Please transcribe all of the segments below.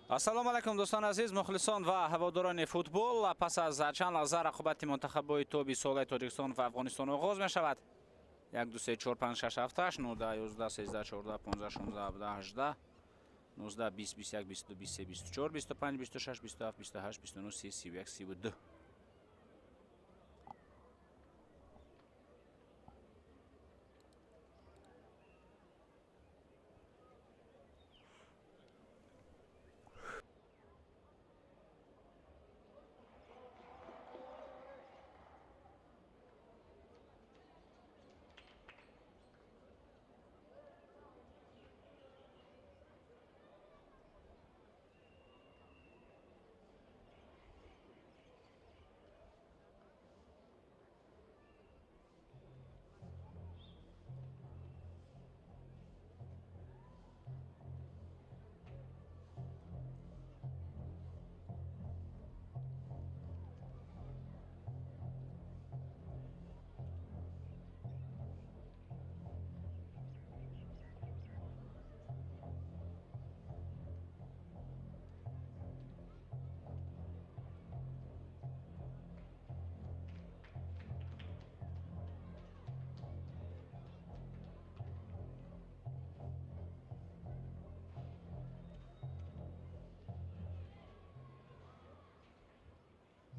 Ассалому алайкум, дӯстони азиз, мухлисон ва ҳаводорони футбол. Пас аз чанд лаҳза рақобати мунтахабҳои то 20 солаи Тоҷикистон ва Афғонистон оғоз мешавад. 1, 2, 3, 4, 5, 6, 7, 8, 9, 10, 11, 13, 14, 15, 16, 17, 18, 19, 20, 21, 22, 23, 24, 25, 26, 27, 28, 29, 30, 31, 32.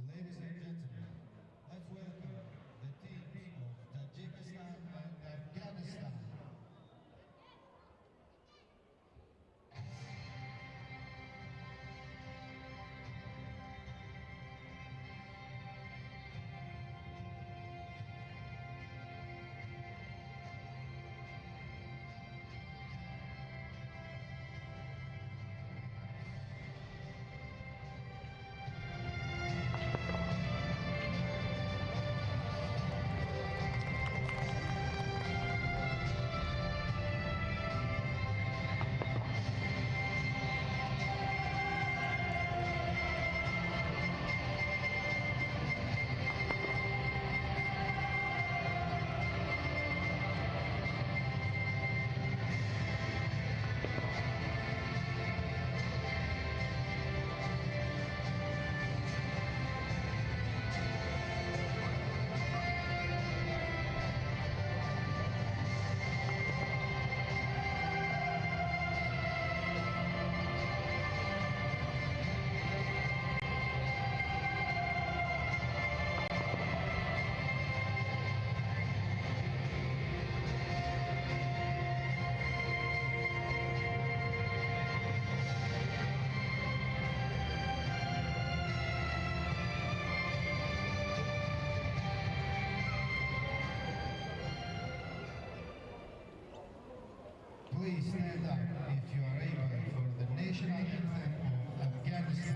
Ladies and gentlemen, let's welcome the teams of Tajikistan and Afghanistan. Please stand up if you are able for the national anthem of Afghanistan.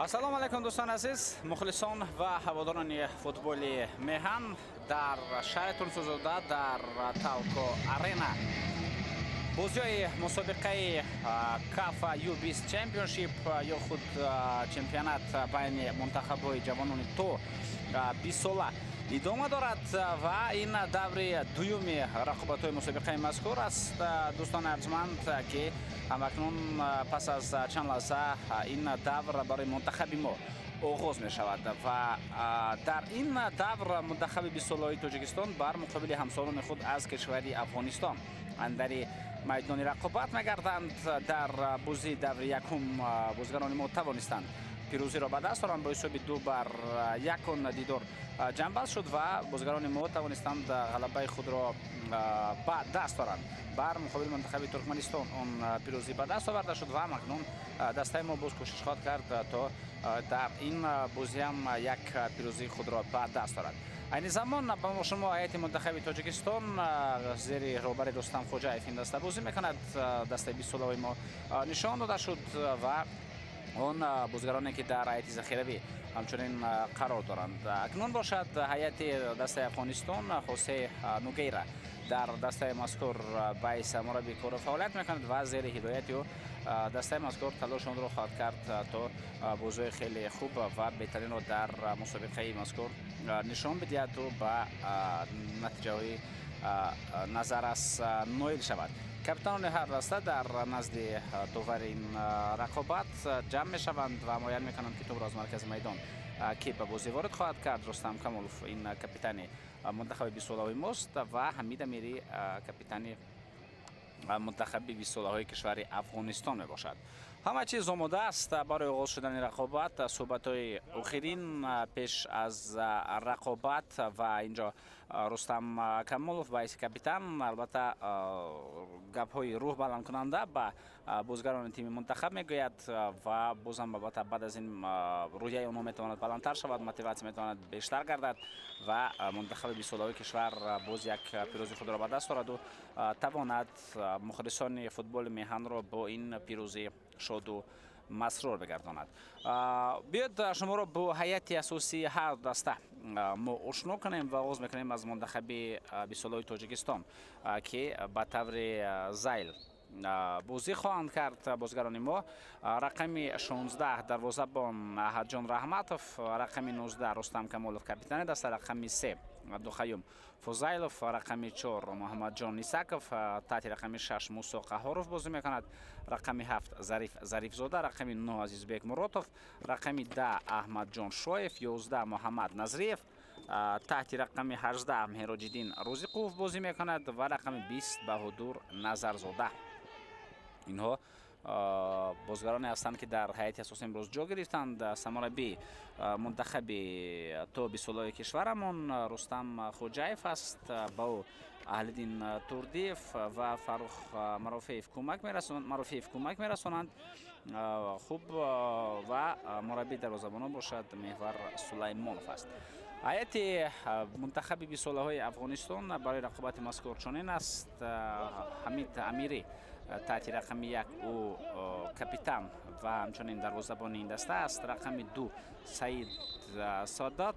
Ассалому алайкум, дӯстони азиз, мухлисон ва ҳаводорони футболи меҳан. Дар шаҳри Турсунзода, дар Талко Арена бозиҳои мусобиқаи Кафа Ю20 Championship ё худ чемпионат байни мунтахабҳои ҷавонони то 20 сола идома дорад ва ин даври дуюми рақобатҳои мусобиқаи мазкур аст, дӯстони арҷманд, ки ҳамакнун пас аз чанд лаҳза ин давр барои мунтахаби мо оғоз мешавад. Ва дар ин давр мунтахаби бистсолаҳои Тоҷикистон бар муқобили ҳамсолони худ аз кишвари Афғонистон андари майдони рақобат мегарданд. Дар бозии даври якум бозигарони мо тавонистанд пирӯзиро ба даст оранд. Бо ҳисоби 2-1 он дидор ҷамъбаст шуд ва бозигарони мо тавонистанд ғалабаи худро ба даст оранд. Бар муқобили мунтахаби Туркманистон он пирӯзӣ ба даст оварда шуд ва акнун дастаи мо боз кӯшиш хоҳад кард, то дар ин бозиам як пирӯзии худро ба даст орад. Айни замон ба шумо ҳайати мунтахаби Тоҷикистон, зери роҳбари Рустам Хоҷаев ин даста бозӣ мекунад, дастаи бистсолаҳои мо нишон дода шуд ва он бозигароне, ки дар ҳайати захиравӣ ҳамчунин қарор доранд. Акнун бошад, ҳайати дастаи Афғонистон: Хосе Нугейра дар дастаи мазкур ба ҳайси мураббӣ кору фаъолият мекунад ва зери ҳидояти ӯ дастаи мазкур талоши онро хоҳад кард, то бозиҳои хеле хуб ва беҳтаринро дар мусобиқаи мазкур нишон бидиҳаду ба натиҷаҳои назаррас ноил шавад. Капитанони ҳар даста дар назди довари ин рақобат ҷамъ мешаванд ва муайян мекунанд, ки тӯбро аз маркази майдон ки ба бозӣ ворид хоҳад кард. Рустам Камолов ин капитани мунтахаби бистсолаҳои мост ва Ҳамид Амирӣ капитани мунтахаби бистсолаҳои кишвари Афғонистон мебошад. Ҳама чиз омода аст барои оғоз шудани рақобат. Суҳбатҳои охирин пеш аз рақобат ва инҷо Рустам Камолов ба ҳайси капитан албатта гапҳои рӯҳ баландкунанда ба бозигарони тими мунтахаб мегӯяд ва бозам албатта баъд аз ин рӯҳияи онҳо метавонад баландтар шавад, мотиватсия метавонад бештар гардад ва мунтахаби бистсолаҳои кишвар боз як пирӯзии худро ба даст ораду тавонад мухлисони футболи меҳанро бо ин пирӯзӣ шоду масрур бигардонад. Биёд, шуморо бо ҳайати асосии ҳар даста мо ошно кунем ва оғоз мекунем аз мунтахаби бистсолаҳои Тоҷикистон, ки ба таври зайл бозӣ хоҳанд кард. Бозигарони мо: рақами 16 дарвозабон Аҳадҷон Раҳматов, рақами 19 Рустам Камолов, капитани даста, рақами 3 Абдуқаюм Фузайлов, рақами 4 Муҳаммадҷон Исаков, таҳти рақами 6 Мусо Қаҳоров бозӣ мекунад, рақами 7 Зариф Зарифзода, рақами 9 Азизбек Муротов, рақами 10 Аҳмадҷон Шоев, 11 Муҳаммад Назриев, таҳти рақами 18 Меҳроҷиддин Рӯзиқулов бозӣ мекунад ва рақами 20 Баҳодур Назарзода. Инҳо бозигароне ҳастанд, ки дар ҳайати асосӣ имрӯз ҷо гирифтанд. Сармураббии мунтахаби то бистсолаҳои кишварамон Рустам Хоҷаев аст. Ба ӯ Аҳлиддин Турдиев ва Фаррух Марофеев кӯмак мерасонанд. Хуб, ва мураббии дарвозабонон бошад Меҳвар Сулаймонов аст. Ҳайати мунтахаби бистсолаҳои Афғонистон барои рақобати мазкур чунин аст: Ҳамид Амирӣ таҳти рақами 1, ӯ капитан ва ҳамчунин дарвозабони ин даста аст, рақами 2 Саид Содат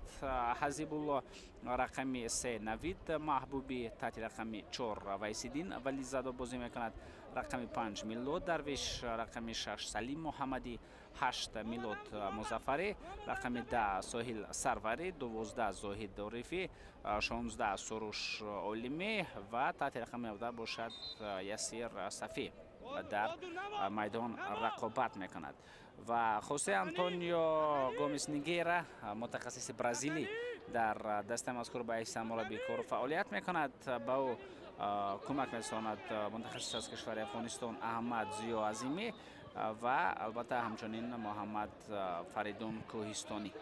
Ҳазибулло, рақами 3 Навид Маҳбубӣ, таҳти рақами 4 Вайсиддин Вализадо бозӣ мекунад, рақами 5 Миллод Дарвиш, рақами 6 Салим Муҳаммадӣ, 8 Милод Музаффарӣ, рақами 10 Соҳил Сарварӣ, 12 Зоҳид Орифӣ, 16 Суруш Олимӣ ва таҳти рақами 17 бошад Ясир Сафӣ дар майдон рақобат мекунад. Ва Хосе Антонио Гомес Нигера, мутахассиси бразилӣ, дар дастаи мазкур ба ҳайси мураббии кору фаъолият мекунад. Ба ӯ кӯмак мерасонад мутахассис аз кишвари Афғонистон Аҳмад Зиё Азимӣ ва албатта ҳамчунин Муҳаммад Фаридун Кӯҳистонӣ.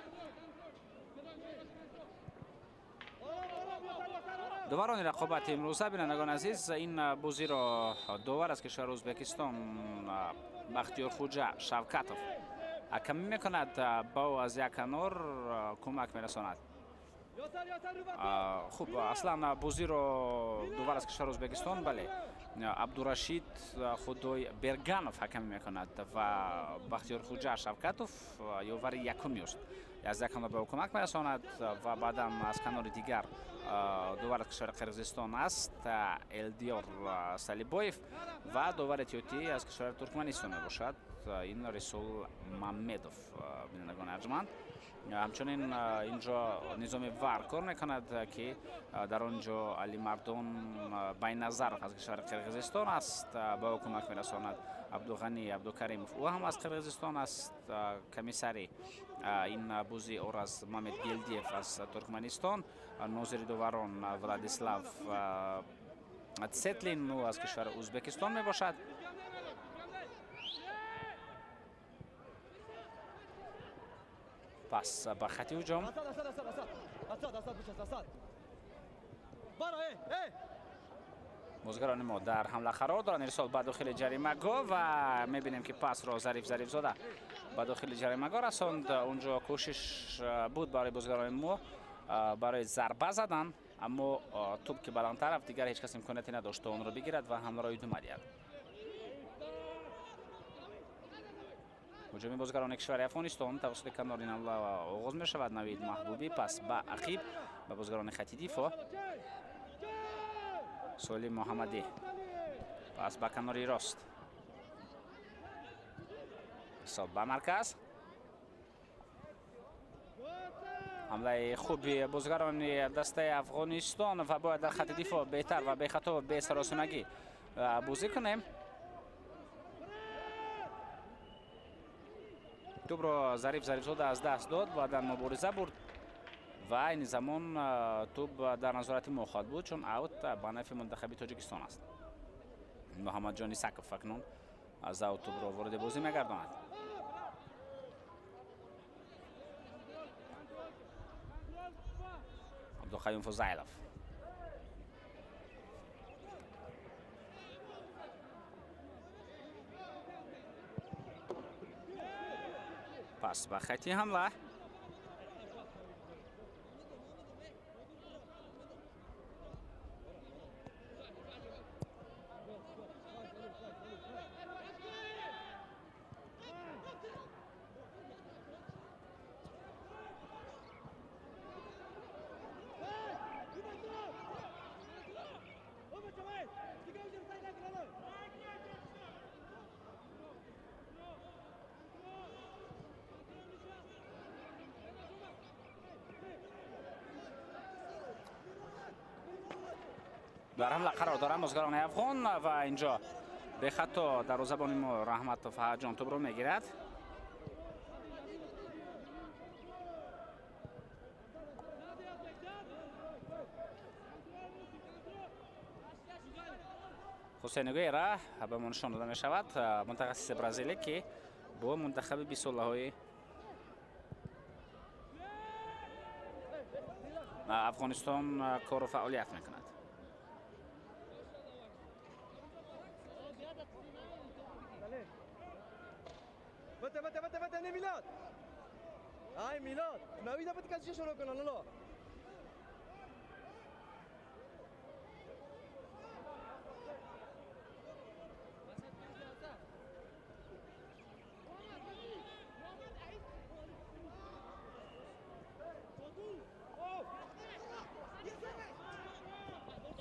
Доварони рақобати имрӯза, бинандагони азиз, ин бозиро довар аз кишвари Ӯзбекистон Бахтиёр Хуҷа Шавкатов ҳакамӣ мекунад. Ба ӯ аз як канор кӯмак мерасонад Хуб, аслан бозиро довар аз кишвари Ӯзбекистон, бале, Абдурашид Худой Берганов ҳакамӣ мекунад ва Бахтиёр Хуҷа Шавкатов ёвари якуми ӯст. Аз як канор ба ӯ кӯмак мерасонад ва баъдан аз канори дигар довар аз кишвари Қирғизистон аст, Элдиёр Салибоев, ва довари тиётӣ аз кишвари Туркманистон мебошад, ин Рисул Маммедов. Бинандагони арҷманд, ҳамчунин инҷо низоми ВАР кор мекунад, ки дар он ҷо Алимардон Байназаров аз кишвари Қирғизистон аст, ба ӯ кӯмак мерасонад Абдуғанӣ Абдукаримов, ӯ ҳам аз Қирғизистон аст. Комиссари ин бозӣ Ораз Мамедгелдиев аз Туркманистон, нозири доварон Владислав Цетлин, ӯ аз кишвари Ӯзбекистон мебошад. Пас ба хати ҳуҷум. Бозигарони мо дар ҳамла қарор доранд. Ирсол ба дохили ҷаримагоҳ ва мебинем, ки пасро Зариф Зарифзода ба дохили ҷаримагоҳ расонд. Унҷо кӯшиш буд барои бозигарони мо барои зарба задан, аммо тӯб ки баландтар рафт, дигар ҳеҷ кас имконияте надошт, то онро бигирад ва ҳамларо идома диҳад. Ҳуҷуми бозигарони кишвари Афғонистон тавассути канори ҳамла оғоз мешавад. Навид Маҳбубӣ пас ба ақиб ба бозигарони хати дифоъ. Солим Муҳаммадӣ пас ба канори рост. Ирсол ба марказ. Ҳамлаи хуби бозигарони дастаи Афғонистон ва бояд дар хати дифоъ беҳтар ва бехато ва бесаросимагӣ бозӣ кунем. Тӯбро Зариф Зарифзода аз даст дод, баъдан мубориза бурд ва айни замон тӯб дар назорати мо хоҳад буд, чун аут ба нафи мунтахаби Тоҷикистон аст. Муҳаммадҷон Исаков акнун аз аут тӯбро вориди бозӣ мегардонад. Абдуқаюм Фузайлов. Пас ба хати ҳамла. Дар ҳамла қарор доранд бозигарони афғон ва инҷо бехато дарвозабони мо Раҳматов Ҳаҷон тӯбро мегирад. Ҳусейн Гуэра ба мо нишон дода мешавад, мутахассиси бразилӣ, ки бо мунтахаби бистсолаҳои Афғонистон кору фаъолият мекунад.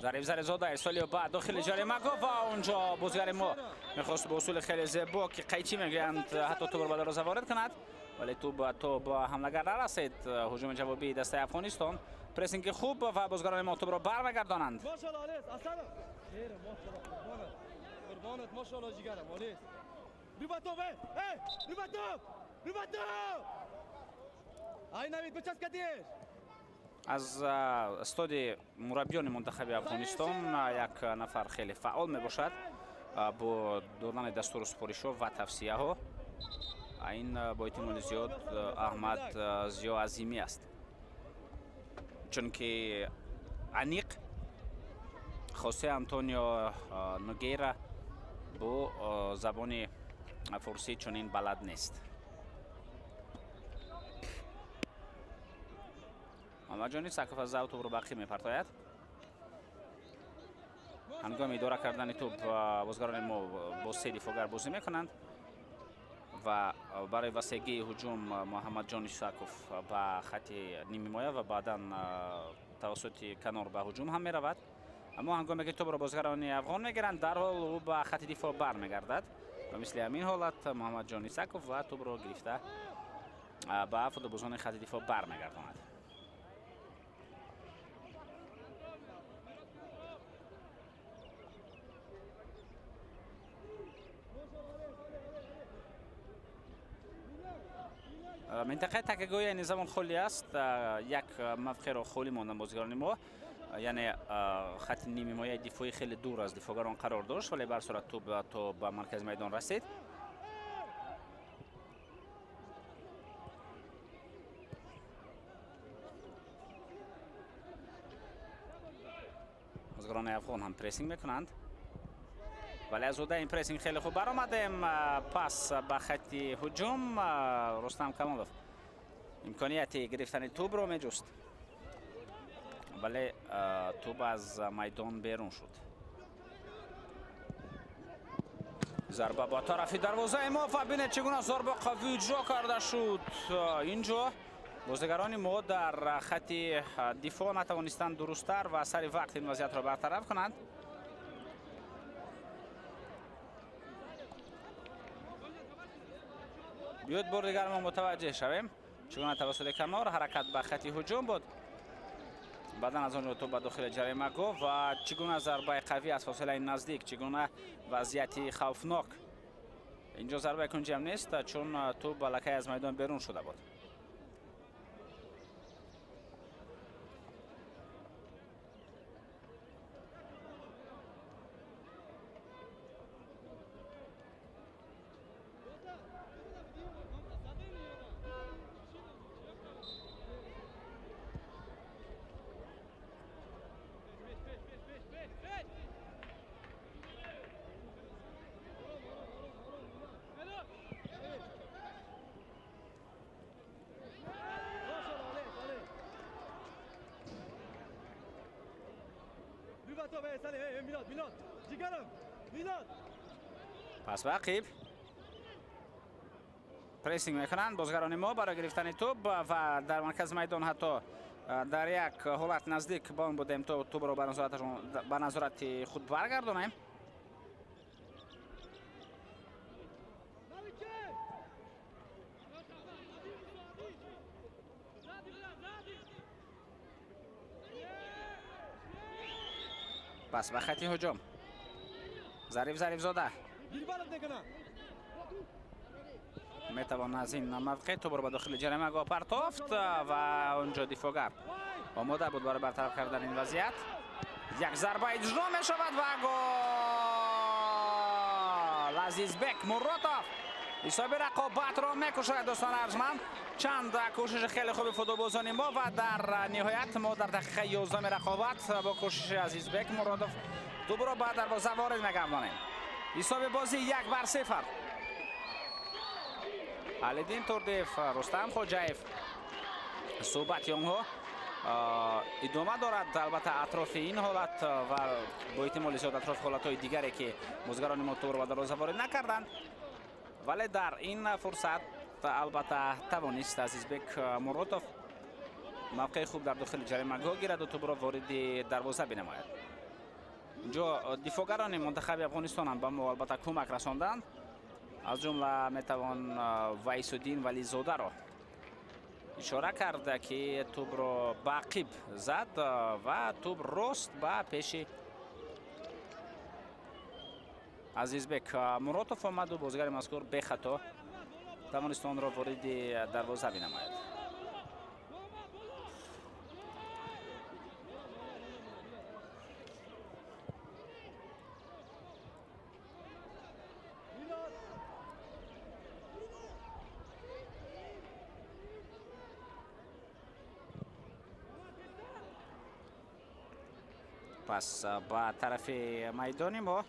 Зариф Зарифзода ирсоли ба дохили ҷаримагоҳ ва онҷо бозигари мо мехост бо усули хеле зебо, ки қайчӣ мегӯянд, ҳатто тӯбро ба дарвоза ворид кунад, вале тӯб то ба ҳамлагар нарасид. Ҳуҷуми ҷавобии дастаи Афғонистон, прессинги хуб ва бозигарони мо тӯбро бармегардонанд. Аз истоди мураббиёни мунтахаби Афғонистон як нафар хеле фаъол мебошад бо додани дастуру супоришҳо ва тавсияҳо. Ин бо эҳтимоли зиёд Аҳмад Зиё Азимӣ аст, чунки аниқ Хосе Антонио Ногейра бо забони форсӣ чунин балад нест. Муҳаммадҷон Исаков аз зав тӯбро ба ақиб мепартояд. Ҳангоми идора кардани тӯб бозигарони мо бо се дифоъгар бозӣ мекунанд ва барои васегии ҳуҷум Муҳаммадҷон Исаков ба хати нимҳимоя ва баъдан тавассути канор ба ҳуҷум ҳам меравад. Аммо ҳангоме ки тӯбро бозигарони афғон мегиранд, дарҳол ӯ ба хати дифоъ бармегардад ва мисли ҳамин ҳолат Муҳаммадҷон Исаков ва тӯбро гирифта ба футболбозони хати дифоъ бармегардонад. Минтақаи такягоҳи айни замон холӣ аст. Як мавқеъро холӣ монданд бозигарони мо, яъне хати нимҳимояи дифоӣ хеле дур аз дифоъгарон қарор дошт, вале бар сурат тӯб то ба маркази майдон расид. Бозигарони афғон ҳам прессинг мекунанд, вале аз ӯҳдаи ин прессинг хеле хуб баромадем. Пас ба хати ҳуҷум Рустам Камолов имконияти гирифтани тӯбро меҷуст, вале тӯб аз майдон берун шуд. Зарба ба тарафи дарвозаи мо ва бинед чӣ гуна зарба қавӣ иҷро карда шуд. Инҷо бозигарони мо дар хати дифоъ натавонистанд дурусттар ва сари вақт ин вазъиятро бартараф кунанд. Биёед бор дигар мо мутаваҷҷеҳ шавем чӣ гуна тавассути канор ҳаракат ба хати ҳуҷум буд, баъдан аз он ҷо тӯб ба дохили ҷаримагоҳ ва чӣ гуна зарбаи қавӣ аз фосилаи наздик, чӣ гуна вазъияти хавфнок. Инҷо зарбаи кунҷи ҳам нест, чун тӯб аллакай аз майдон берун шуда буд. Пас ба ақиб прессинг мекунанд бозигарони мо барои гирифтани тӯб ва дар маркази майдон ҳатто дар як ҳолат наздик ба он будем то тӯбро ба назорати худ баргардонем. Пас ба хати ҳуҷум Зариф Зарифзода метавон аз ин мавқеъ тӯбро ба дохили ҷаримагоҳ партофт ва онҷо дифоъгар омода буд барои бартараф кардани ин вазъият. Як зарба иҷро мешавад ва гол! Азизбек Муротов ҳисоби рақобатро мекушояд. Дӯстони арҷманд, чанд кӯшиши хеле хуби футболбозони мо ва дар ниҳоят мо дар дақиқаи 11 рақобат бо кӯшиши Азизбек Муродов тӯбро ба дарвоза ворид мегардонем. Ҳисоби бозӣ 1-0. Алиддин Турдиев, Рустам Хоҷаев, суҳбати онҳо идома дорад. Албатта атрофи ин ҳолат ва бо эҳтимоли зиёд атрофи ҳолатҳои дигаре ки бозигарони мо тӯбро ба дарвоза ворид накарданд, вале дар ин фурсат албатта тавонист Азизбек Муротов мавқеи хуб дар дохили ҷаримагоҳ гирад ва тӯбро вориди дарвоза бинамояд. Инҷо дифоъгарони мунтахаби Афғонистон ҳам ба мо албатта кӯмак расонданд. Аз ҷумла метавон Вайсуддин Вализодаро ишора кард, ки тӯбро ба ақиб зад ва тӯб рост ба пеши Азизбек Муротов омаду бозигари мазкур бехато тавонист онро вориди дарвоза бинамояд. Пас ба тарафи майдони мо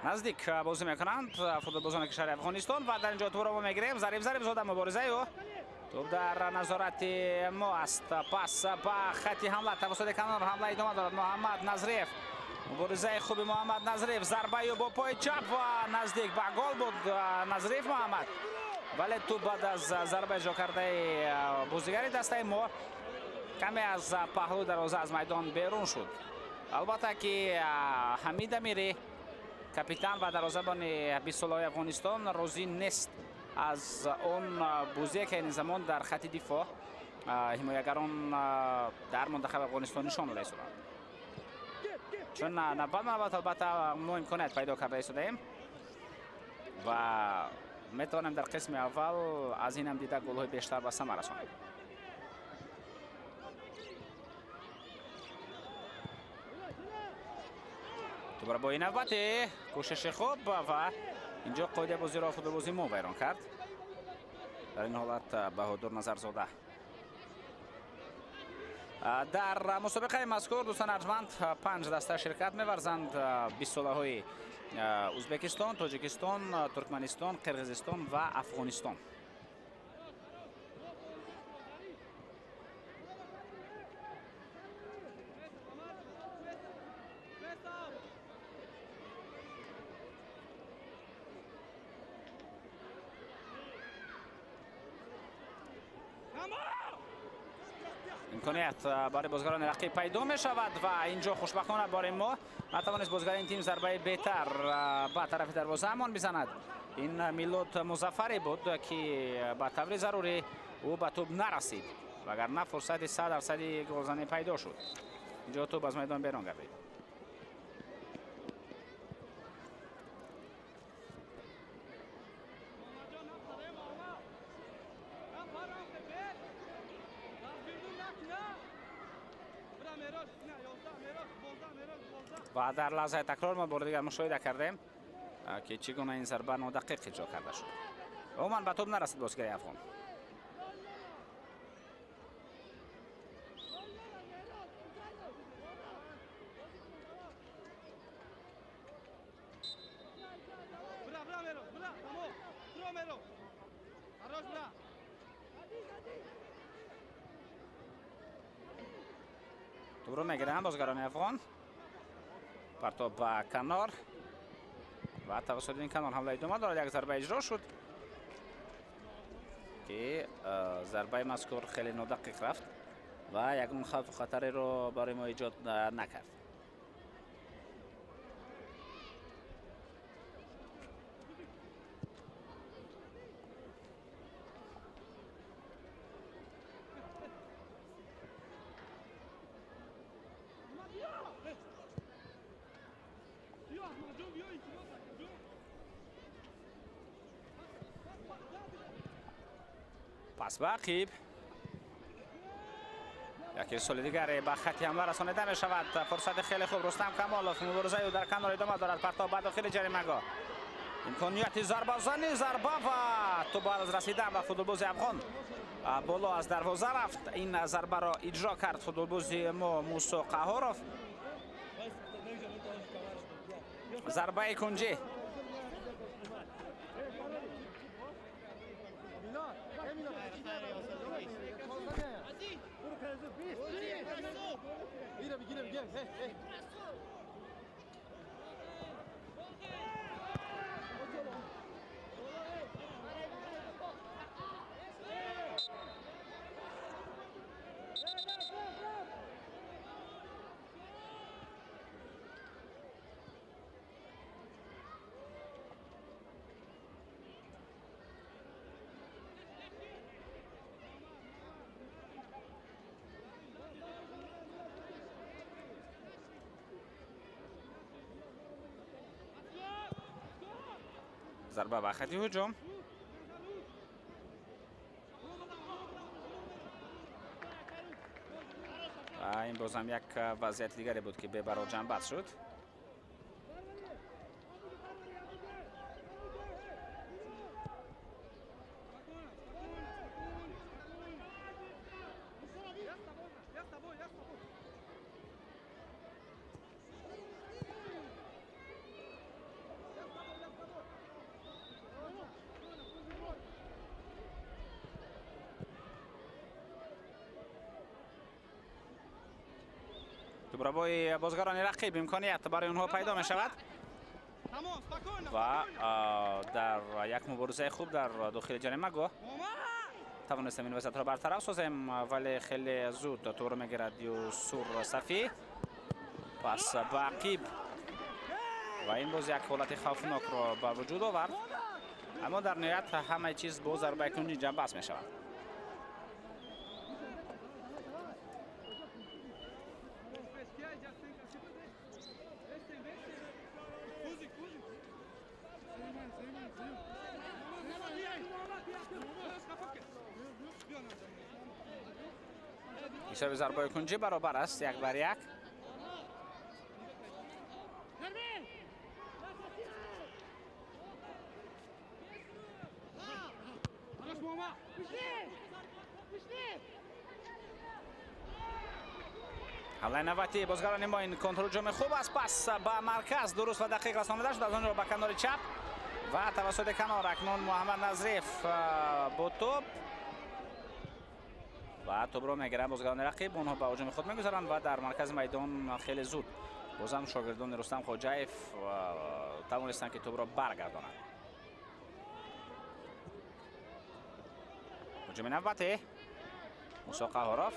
Наздик бозӣ мекунанд футболбозони кишвари Афғонистон ва дар инҷо тӯбро мо мегирем. Зариф Зарифзода муборизаи ӯ. Тӯб дар назорати мо аст. Пас ба хати ҳамла тавассути канор ҳамла идома дорад. Муҳаммад Назриев. Муборизаи хуби Муҳаммад Назриев. Зарбаи ӯ бо пои чап ва наздик ба гол буд Назриев Муҳаммад. Вале тӯб баъд аз зарба иҷро кардаи бозигари дастаи мо каме аз паҳлӯи дарвоза аз майдон берун шуд. Албатта ки Ҳамид Амирӣ, капитан ва дарвозабони 20-солаҳои Афғонистон, розӣ нест аз он бозие ки айни замон дар хати дифоъ ҳимоягарон дар мунтахаби Афғонистон нишон дода истоданд. Чун навбат навбат албатта мо имконият пайдо карда истодаем ва метавонем дар қисми аввал аз инам дида голҳои бештар ба самар расонем. Дубора бо ин навбати кӯшиши хуб ва инҷо қоидаи бозиро футболбози мо вайрон кард. Дар ин ҳолат Баҳодур Назарзода. Дар мусобиқаи мазкур, дӯстони арҷманд, 5 даста ширкат меварзанд. 20-солаҳои Ӯзбекистон, Тоҷикистон, Туркманистон, Қирғизистон ва Афғонистон. Имконият барои бозигарони рақиб пайдо мешавад ва инҷо хушбахтона барои мо натавонист бозигари ин тим зарбаи беҳтар ба тарафи дарвозаамон бизанад. Ин Милод Музаффарӣ буд ки ба таври зарурӣ ӯ ба тӯб нарасид, вагарна фурсати 100% голзанӣ пайдо шуд. Инҷо тӯб аз майдон берун гардид. Ва дар лаҳзаи такрор мо бори дигар мушоҳида кардем ки чӣ гуна ин зарба нодақиқ иҷро карда шуд. Умуман ба тӯб нарасид бозигари афғон. Тӯбро мегиранд бозигарони афғон. Партоб ба канор ва тавассути ин канор ҳамла идома дорад. Як зарба иҷро шуд ки зарбаи мазкур хеле нодақиқ рафт ва ягон хавфу хатареро барои мо эҷод накард. Пас ба ақиб яке соли дигаре ба хати ҳамла расонида мешавад. Фурсати хеле хуб Рустам Камолов, муборизаи ӯ дар канор идома дорад. Партоб ба дохили ҷаримагоҳ, имконияти зарбазанӣ, зарба ва тӯб баъд аз расидан ба футболбози афғон боло аз дарвоза рафт. Ин зарбаро иҷро кард футболбози мо Мусо Қаҳоров. Зарбаи кунҷӣ. Зарба ба хати ҳуҷум. Ва ин бозам як вазъияти дигаре буд ки бебаро ҷанбаст шуд. Тӯбрабои бозгарони рақиб имконият барои онҳо пайдо мешавад ва дар як муборизаи хуб дар дохили ҷаримагоҳ тавонистем ин вазъиятро бартараф созем, вале хеле зуд тӯбро мегирад Юсур Сафӣ. Пас ба ақиб ва ин боз як ҳолати хавфнокро ба вуҷуд овард, аммо дар ниҳоят ҳамаи чиз бо зарбаи кунҷи ҷамъбаст мешавад. ҳисоби зарбаи кунҷӣ баробар аст 1-1. ҳамлаи навбатии бозгарони мо ин контрҳуҷуми хуб аст. Пас ба марказ дуруст ва дақиқ расонида шуд, аз он ҷо ба канори чап ва тавассути канор акнун Муҳаммад Назриев бо тӯб ва тӯбро мегиранд бозгарони рақиб. Онҳо ба ҳуҷуми худ мегузаранд ва дар маркази майдон хеле зуд бозам шогирдони Рустам Хоҷаев тавонистанд, ки тӯбро баргардонанд. Ҳуҷуми навбатӣ Мусо Қаҳоров.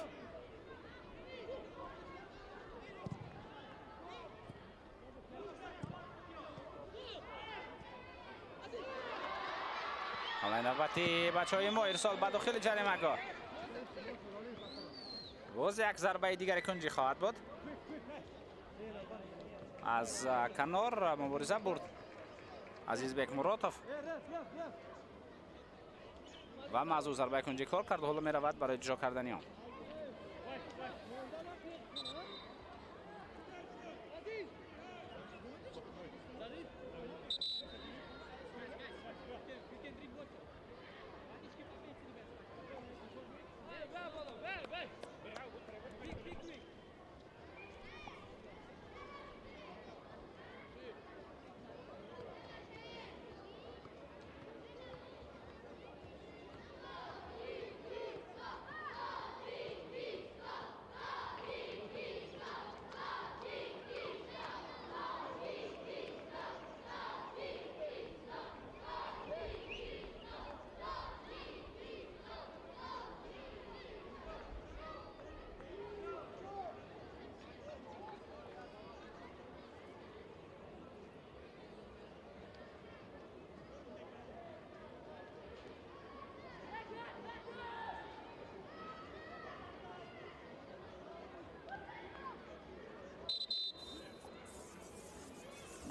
ҳамлаи навбатии бачаҳои мо ирсол ба дохили ҷаримагоҳ. Боз як зарбаи дигари кунҷӣ хоҳад буд. Аз канор мубориза бурд Азизбек Муротов ва мазу зарбаи кунҷӣ кор кард, ҳоло меравад барои иҷро кардани он.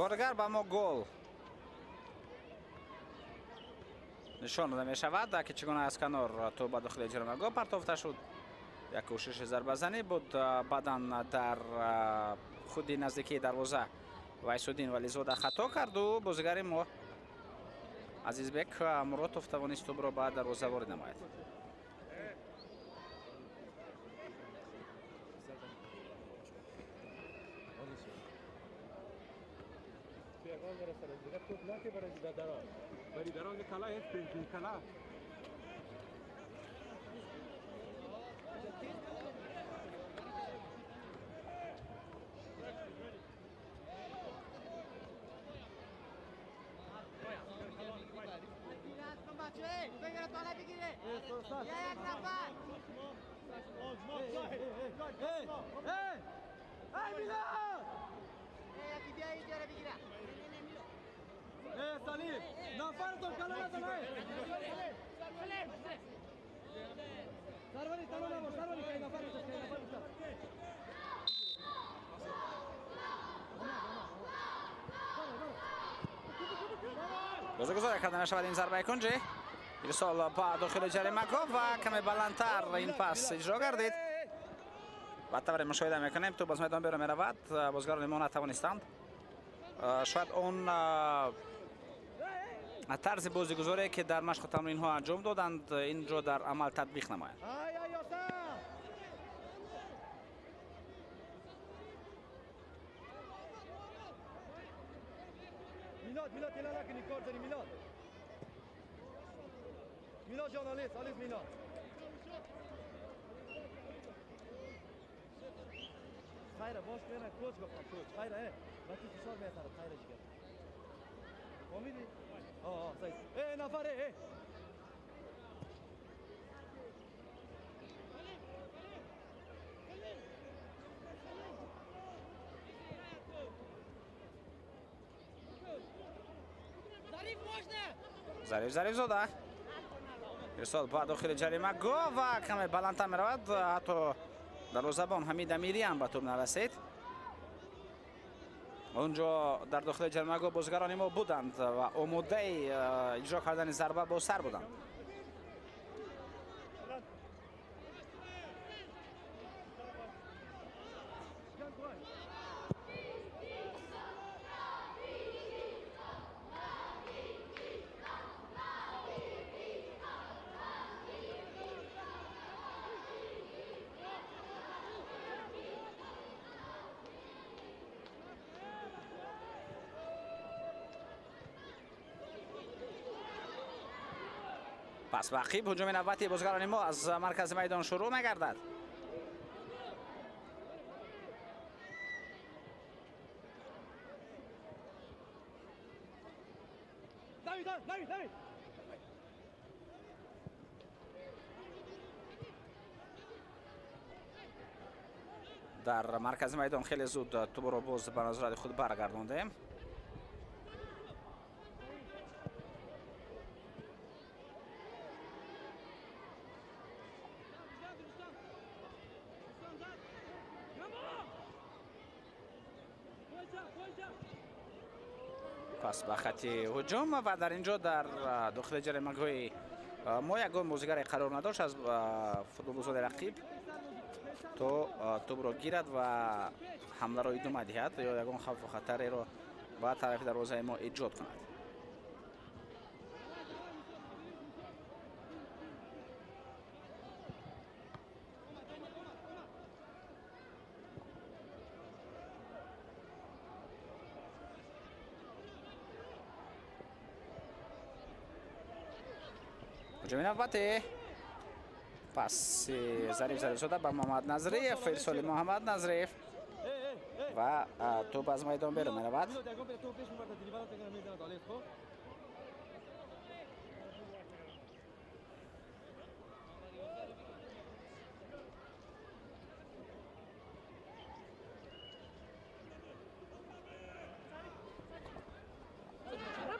Бордигар ба мо гол нишон дода мешавад, ки чӣ гуна аз канор тӯб ба дохили ҷаримагоҳ партофта шуд. Як кӯшиши зарбазанӣ буд, баъдан дар худи наздикии дарвоза Вайсуддин Вализода хато карду бозигари мо Азизбек Муротов тавонист тӯбро ба дарвоза ворид намояд. Бозигузорӣ карда мешавад ин зарбаи кунҷӣ. Ирсол ба дохили ҷаримагоҳ ва каме баландтар ин пас иҷро гардид. Ба тавре мушоҳида мекунем, тӯб аз майдон берун меравад. Бозигарони мо натавонистанд. Шояд он тарзи бозигузорие, ки дар машқу тамринҳо анҷом доданд, инро дар амал татбиқ намоянд. میلاد تلا نکنی کار داری میلاد. میلاد جان آلیس آلیس میلاد. Хайра бош кена коч гуфтам коч. Хайра вақти фишор меасарад хайра ҷигар. Фаҳмидӣ? Саид. Нафар Зариф Зарифзода ирсол ба дохили ҷаримагоҳ ва каме баландтар меравад, ҳатто дарвозабон Ҳамид Амирӣ ҳам ба тӯб нарасид. Онҷо дар дохили ҷаримагоҳ бозигарони мо буданд ва омодаи иҷро кардани зарба бо сар буданд. Пас ба ақиб ҳуҷуми навбати бозигарони мо аз маркази майдон шурӯъ мегардад. Дар маркази майдон хеле зуд тӯбро боз ба назорати худ баргардондем. Пас ба хати ҳуҷум ва дар ин ҷо дар дохили ҷаримагоҳи мо ягон бозигаре қарор надошт аз футболбозони рақиб то тӯбро гирад ва ҳамларо идома диҳад ё ягон хавфу хатареро ба тарафи дарвозаи мо эҷод кунад. Ҳуҷуми навбатӣ паси Зариф Зарифзода ба Муҳаммад Назриев, ирсоли Муҳаммад Назриев ва тӯб аз майдон берун меравад.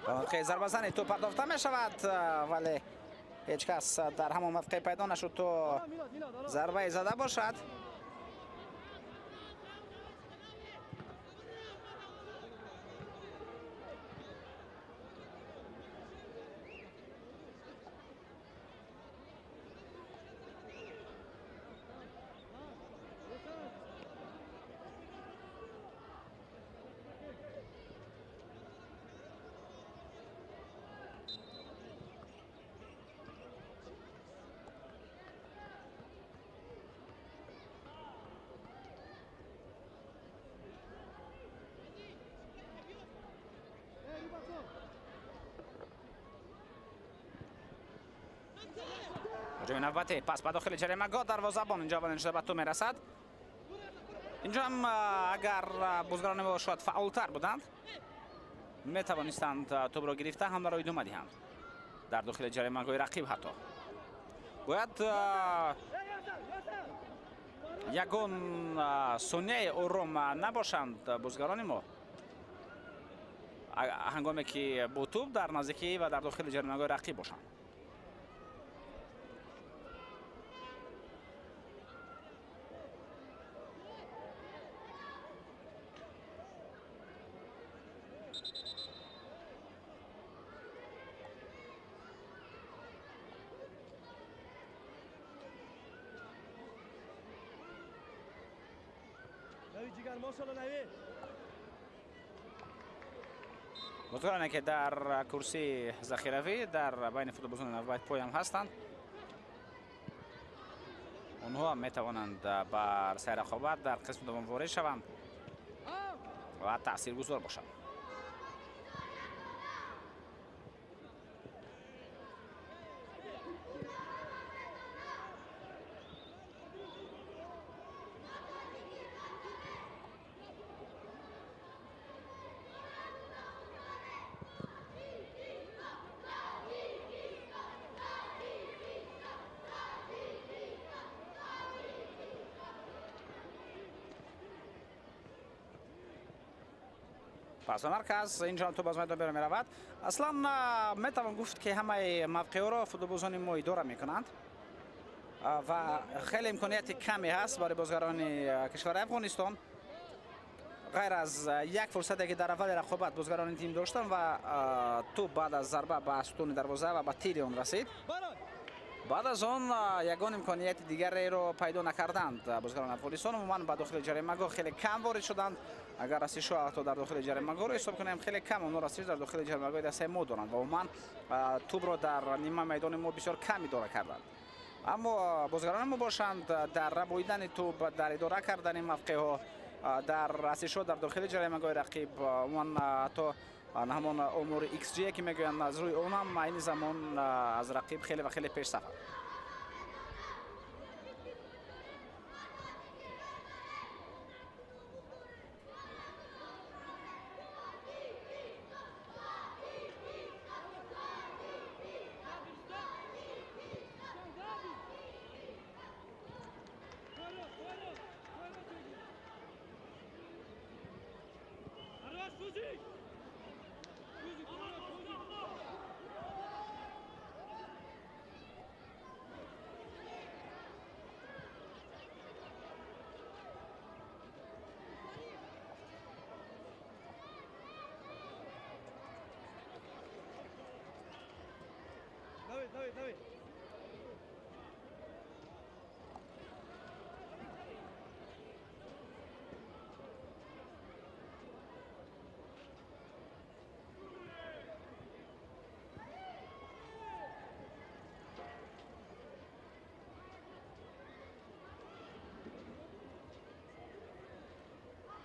Ба мавқеи зарбазани тӯб пардохта мешавад, вале ҳеҷ кас дар ҳамон мавқеъ пайдо нашуд то зарбае зада бошад. ҳуҷуми навбатӣ пас ба дохили ҷаримагоҳ, дарвозабон инҷо аввалин шуда ба тӯб мерасад. Инҷо ҳам агар бозигарони мо шояд фаъолтар буданд, метавонистанд тӯбро гирифта ҳамларо идома диҳанд дар дохили ҷаримагоҳи рақиб. Ҳатто бояд ягон сонияи ором набошанд бозигарони мо ҳангоме ки бо тӯб дар наздикӣ ва дар дохили ҷаримагоҳи рақиб бошанд. Бозигароне ки дар курсии захиравӣ дар байни футболбозони навбат поям ҳастанд, онҳо ҳам метавонанд бар сари рақобат дар қисми дуввум ворид шаванд ва таъсиргузор бошанд. Пас ба марказ, инҷо тӯб аз майдон берун меравад. Аслан метавон гуфт, ки ҳамаи мавқеъҳоро футболбозони мо идора мекунанд ва хеле имконияти каме ҳаст барои бозгарони кишвари Афғонистон, ғайр аз як фурсате, ки дар аввали рақобат бозгарони тим доштанд ва тӯб баъд аз зарба ба сутуни дарвоза ва ба тири он расид. Баъд аз он ягон имконияти дигареро пайдо накарданд бозгарони Афғонистон. Умуман ба дохили ҷаримагоҳ хеле кам ворид шуданд. Агар расишҳо ҳатто дар дохили ҷаримагоҳро ҳисоб кунем, хеле кам онҳо расиш дар дохили ҷаримагоҳи дастаи мо доранд ва умуман тӯбро дар нима майдони мо бисёр кам идора карданд. Аммо бозгарони мо бошанд, дар рабоидани тӯб, дар идора кардани мавқеъҳо, дар расишҳо дар дохили ҷаримагоҳи рақиб, умуман ҳатто ҳамон омори XG, ки мегӯянд, аз рӯи он ҳам айни замон аз рақиб хеле ва хеле пешсафанд.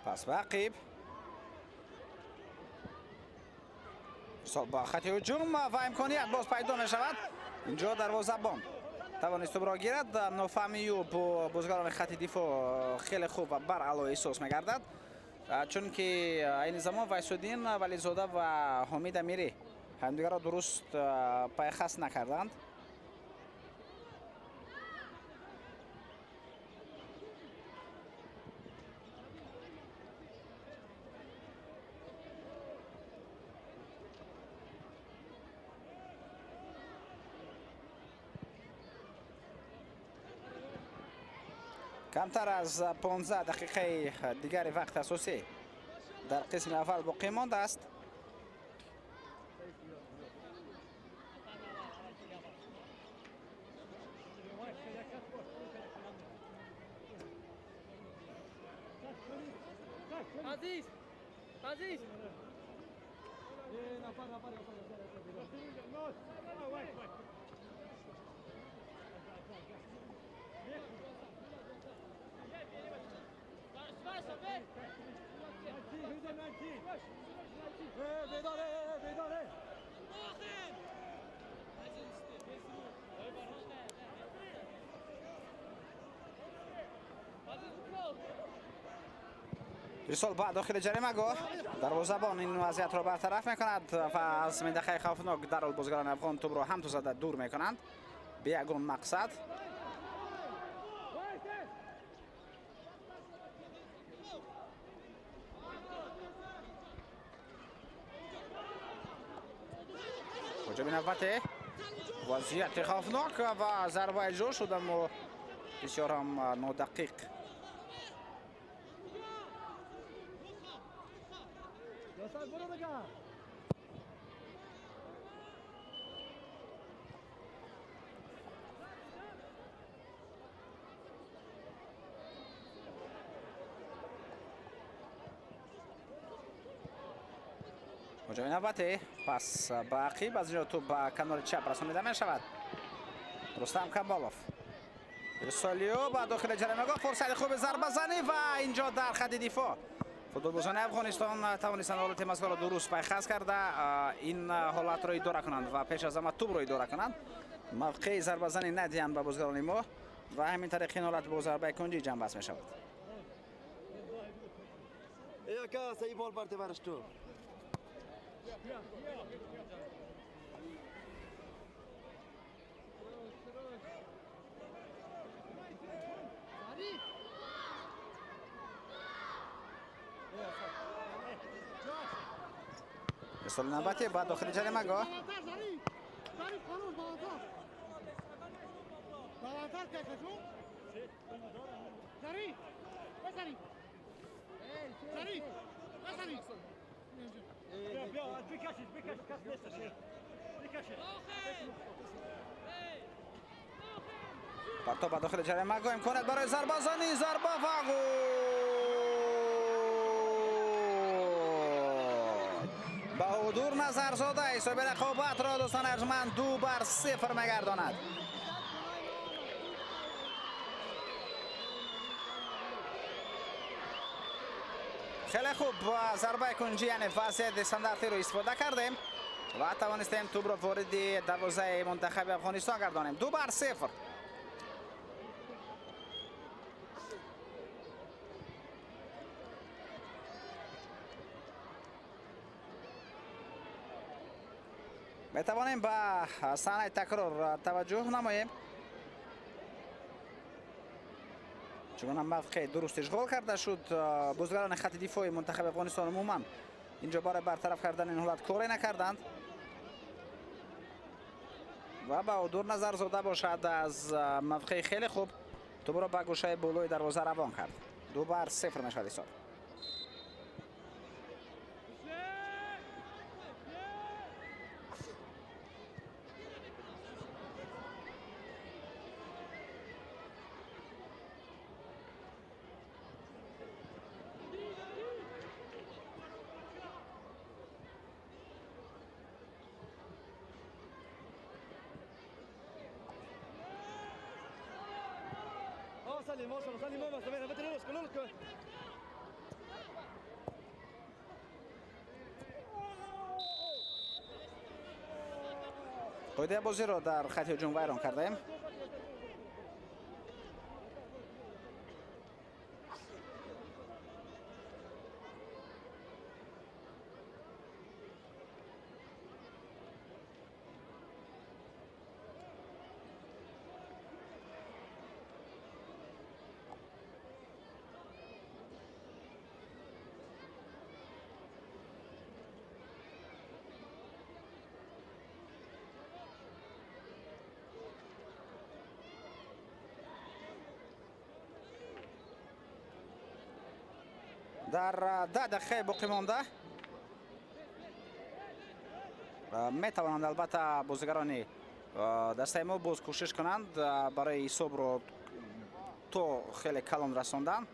Пас ба ақиб, ба хати ҳуҷум ва имконият боз пайдо мешавад. Инҷо дарвозабон тавонист тӯбро гирад. Нофаҳмию бо бозгарони хати дифоъ хеле хуб ва баръало эҳсос мегардад, чунки айни замон Вайсуддин Вализода ва Ҳомид Амирӣ ҳамдигарро дуруст пайхас накарданд. Камтар аз 15 дақиқаи дигари вақти асосӣ дар қисми аввал боқӣ мондааст. Ирсол ба дохили ҷаримагоҳ, дарвозабон ин вазъиятро бартараф мекунад ва аз минтақаи хавфнок дарҳол бозгарони афғон тӯбро ҳамту зада дур мекунанд бе ягон мақсад. Ҳуҷуми навбате, вазъияти хавфнок ва зарба иҷро шуд, аммо бисёр ҳам нодақиқ. Ҳуҷуми навбате, пас ба ақиб, аз инҷо тӯб ба канори чап расонида мешавад. Рустам Камолов, ирсолиё ба дохили ҷаримагоҳ, фурсати хуби зарбазанӣ ва инҷо дар хати дифоъ футболбозони Афғонистон тавонистанд ҳолати мазкурро дуруст пайхас карда ин ҳолатро идора кунанд ва пеш аз ҳама тӯбро идора кунанд, мавқеи зарбазанӣ надиҳанд ба бозгарони мо ва ҳамин тариқ ин ҳолат бо зарбаи кунҷӣ ҷамъбаст мешавад. Ирсоли навбатӣ ба дохили ҷаримагоҳ. Партоб ба дохили ҷаримагоҳ, имконият барои зарбазанӣ, зарба ва гол! Баҳодур Назарзода ҳисоби рақобатро дӯстони арҷманд 2-0 мегардонад. Хеле хуб зарбаи кунҷӣ, яъне вазъияти стандартиро истифода кардем ва тавонистем тӯбро вориди дарвозаи мунтахаби Афғонистон гардонем. 2-0. Метавонем ба саҳнаи такрор таваҷҷӯҳ намоем. Чунон мавқеъ дуруст ишғол карда шуд, бозигарони хати дифои мунтахаби Афғонистон умуман инҷо барои бартараф кардани ин ҳолат коре накарданд ва Баҳодур Назарзода бошад аз мавқеи хеле хуб тӯбро ба гӯшаи болои дарвоза равон кард. 2-0 мешавад ҳисоб. Қоидаи бозиро дар хати ҳуҷум вайрон кардаем. Дар 10 дақиқаи боқӣ монда метавонанд албатта бозигарони дастаи мо боз кӯшиш кунанд барои ҳисобро то хеле калон расондан.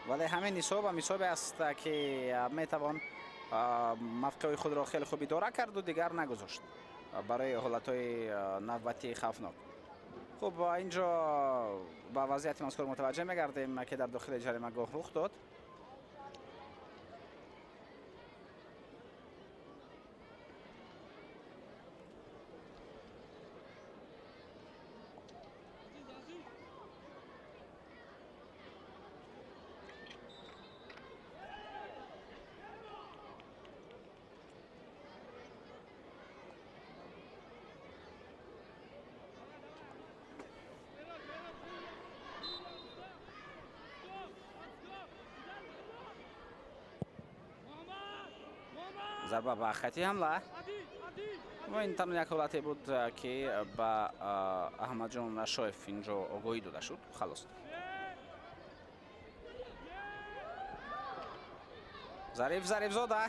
Вале ҳамин ҳисоб ҳам ҳисобе аст ки метавон мавқеи худро хеле хуб идора карду дигар нагузошт барои ҳолатҳои навбатии хавфнок. Хуб, инҷо ба вазъияти мазкур мутаваҷҷеҳ мегардем ки дар дохили ҷаримагоҳ рух дод. Зарба ба хати ҳамла ва ин танҳо як ҳолате буд ки ба Аҳмадҷон Рашоев инҷо огоҳӣ дода шуд. Халос. Зариф Зарифзода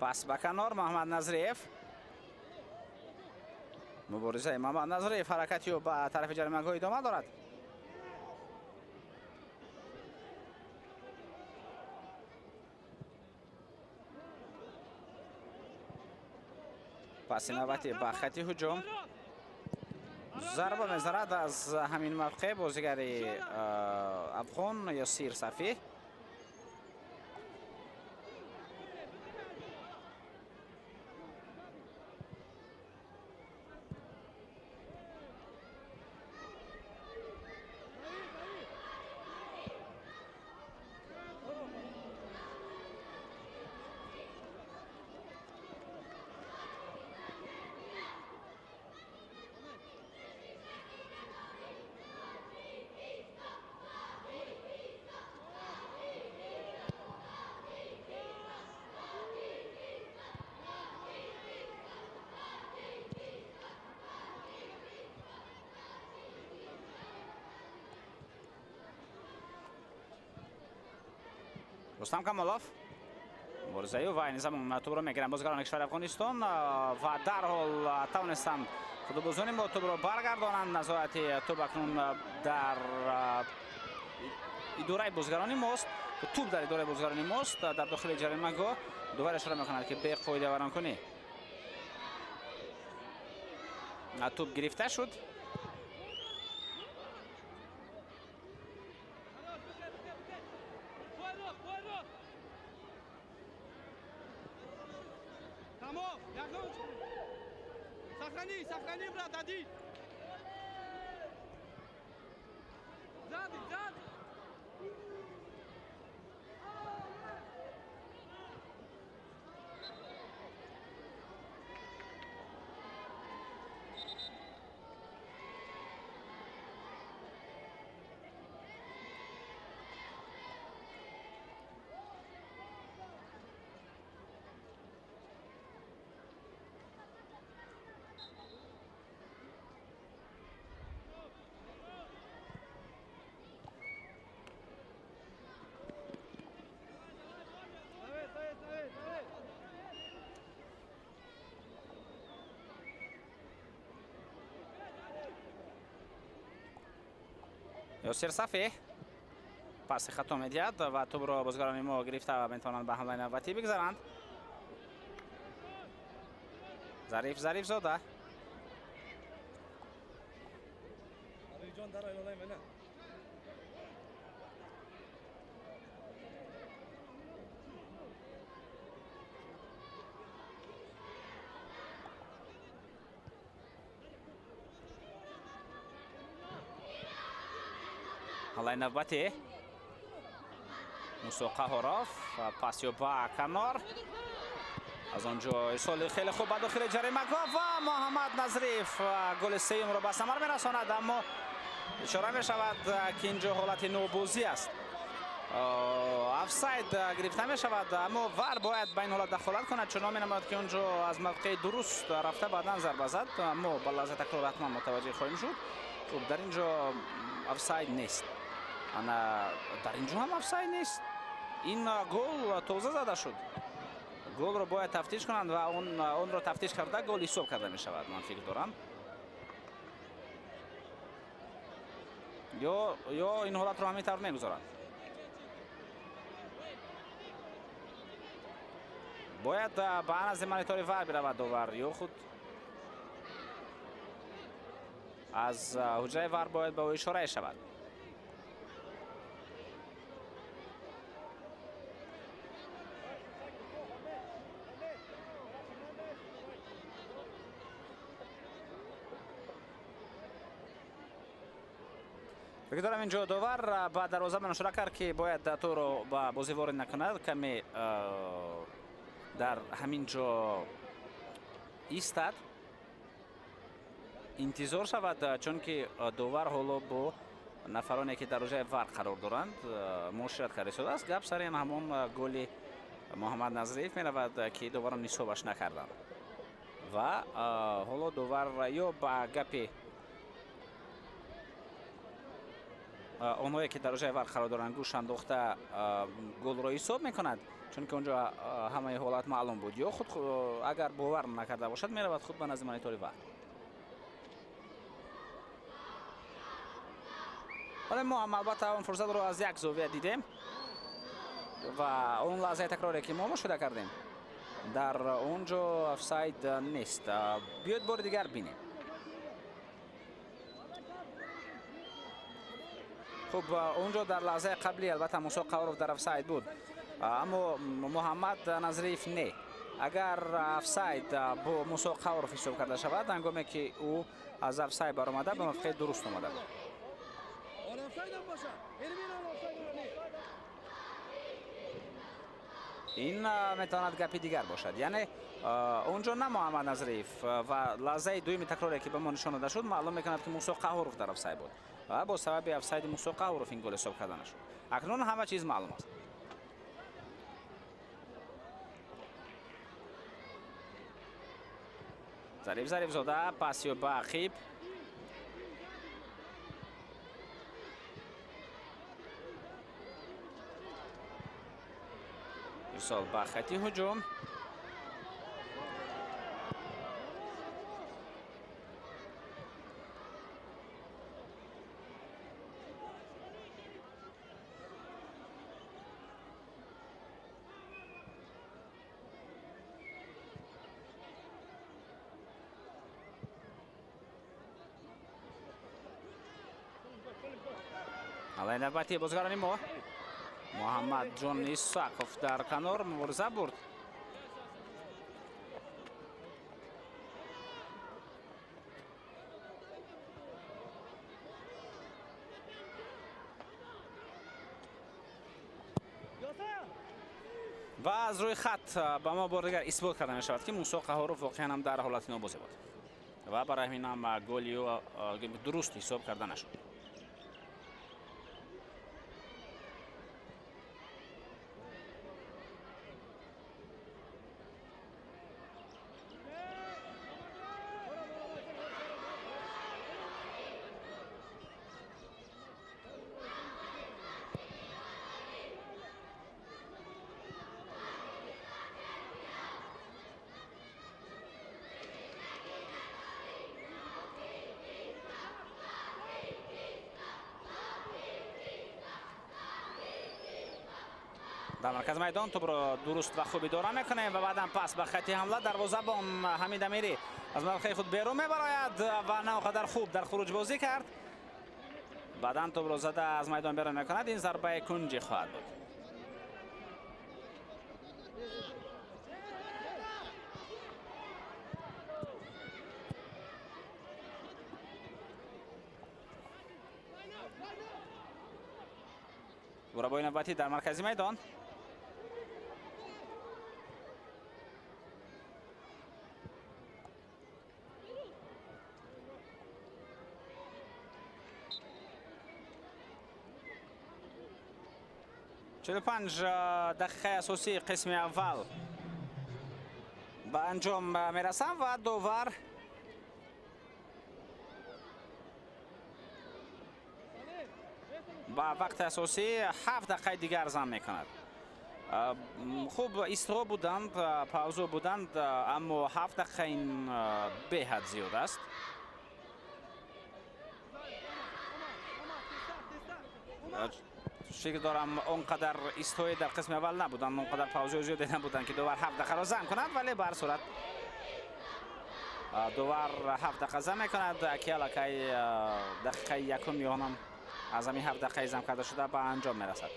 пас ба канор Муҳаммад Назриев. Муборизаи Муҳаммад Назриев ҳаракати ӯ ба тарафи ҷаримагоҳ идома дорад. Паси навбати ба хати ҳуҷум зарба мезанад аз ҳамин мавқеъ бозигари афғон Ёсир Сафӣ. Рустам Камолов муборизаи ва айни замон тӯбро мегиранд бозигарони кишвари Афғонистон ва дарҳол тавонистанд футболбозони мо тӯбро баргардонанд. Назорати тӯб акнун дар идораи бозигарони мост. Тӯб дар идораи бозигарони мост. Дар дохили ҷаримагоҳ довар ишора мекунад, ки беқоида вайронкунӣ. Тӯб гирифта шуд. Сохрани, сохрани, брат, один. Сзади, сзади. Ёсир Сафӣ паси хато медиҳад ва тӯбро бозигарони мо гирифта ва метавонанд ба ҳамлаи навбатӣ бигзаранд. Зариф Зарифзода. Ҳамлаи навбатӣ Мусо Қаҳоров пасё ба канор. Аз он ҷо ирсоли хеле хуб ба дохили ҷаримагоҳ ва Муҳаммад Назриев голи сеюмро ба самар мерасонад, аммо ишора мешавад, ки ин ҷо ҳолати нобозӣ аст. Офсайд гирифта мешавад, аммо ВАР бояд ба ин ҳолат дахолат кунад, чун менамояд, ки он ҷо аз мавқеи дуруст рафта баъдан зарба зад. Мо ба лаҳзаи такрор ҳатман мутаваҷҷеҳ хоҳем шуд. Хуб, дар ин ҷо офсайд нест. Ана дар ин ҷо ҳам офсайд нест. Ин гол тоза зада шуд. Голро бояд тафтиш кунанд ва онро тафтиш карда гол ҳисоб карда мешавад, ман фикр дорам. Ё ин ҳолатро ҳамин тавр мегузоранд. Бояд ба назди монитори ВАР биравад довар, ё худ аз ҳуҷраи ВАР бояд ба ӯ ишорае шавад. Фикр дорам ин ҷо довар ба дарвозабон ишора кард, ки бояд тӯро ба бозӣ ворид накунад. Каме дар ҳамин ҷо истад, интизор шавад, чунки довар ҳоло бо нафароне, ки дар ҳуҷраи ВАР қарор доранд, муошират карда истодааст. Гап сари ҳамон голи Муҳаммад Назриев меравад, ки доварон ҳисобаш накарданд ва ҳоло довар ё ба гапи онҳое, ки дар ҳуҷраи ВАР қарор доранд, гӯш андохта голро ҳисоб мекунад, чунки он ҷо ҳамаи ҳолат маълум буд, ё худ агар бовар накарда бошад, меравад худ ба назди монитори ВАР. Вале мо ҳам албатта он фурсатро аз як зовия дидем ва он лаҳзаи такроре, ки мо мушоҳида кардем, дар он ҷо офсайд нест. Биёед бори дигар бинем. Хуб, он ҷо дар лаҳзаи қаблӣ албатта Мусо Қаҳоров дар офсайд буд, аммо Муҳаммад Назриев не. Агар офсайд бо Мусо Қаҳоров ҳисоб карда шавад, ҳангоме ки ӯ аз офсайд баромада ба мавқеи дуруст омада буд. Ин метавонад гапи дигар бошад. Яъне он ҷо на Муҳаммад Назриев ва лаҳзаи дуюми такроре, ки ба мо нишон дода шуд, маълум мекунад, ки Мусо Қаҳоров дар офсайд буд ва бо сабаби офсайди Мусо Қаҳоров ин гол ҳисоб карда нашуд. Акнун ҳама чиз маълум аст. Зариф Зарифзода пасё ба ақиб. Ирсол ба хати ҳуҷум. Ҳамлаи навбатии бозигарони мо. Муҳаммадҷон Исоқов дар канор мубориза бурд. Ва аз рӯи хат ба мо бор дигар исбот карда мешавад, ки Мусо Қаҳоров воқеан ҳам дар ҳолати нобозӣ буд ва барои ҳамин ҳам голи ӯ дуруст ҳисоб карда нашуд. Дар маркази майдон тӯбро дуруст ва хуб идора мекунем ва баъдан пас ба хати ҳамла. Дарвозабон Ҳамид Амирӣ аз мавқеи худ берун мебарояд ва на он қадар хуб дар хуруҷ бозӣ кард. Баъдан тӯбро зада аз майдон берун мекунад. Ин зарбаи кунҷӣ хоҳад буд. Бурабои навбатӣ дар маркази майдон. 45 дақиқаи асосии қисми аввал ба анҷом мерасанд ва довар ба вақти асосӣ 7 дақиқаи дигар зам мекунад. Хуб, истиҳо буданд, паузо буданд, аммо 7 дақиқа ин беҳад зиёд аст. Фикр дорам он қадар истиҳое дар қисми аввал набуданд, он қадар паузои зиёде набуданд, ки довар 7 дақиқаро зам кунад, вале ба ҳар сурат довар 7 дақиқа зам мекунад, ки аллакай дақиқаи якум ёнам аз ҳамин 7 дақиқаи зам карда шуда ба анҷом мерасад.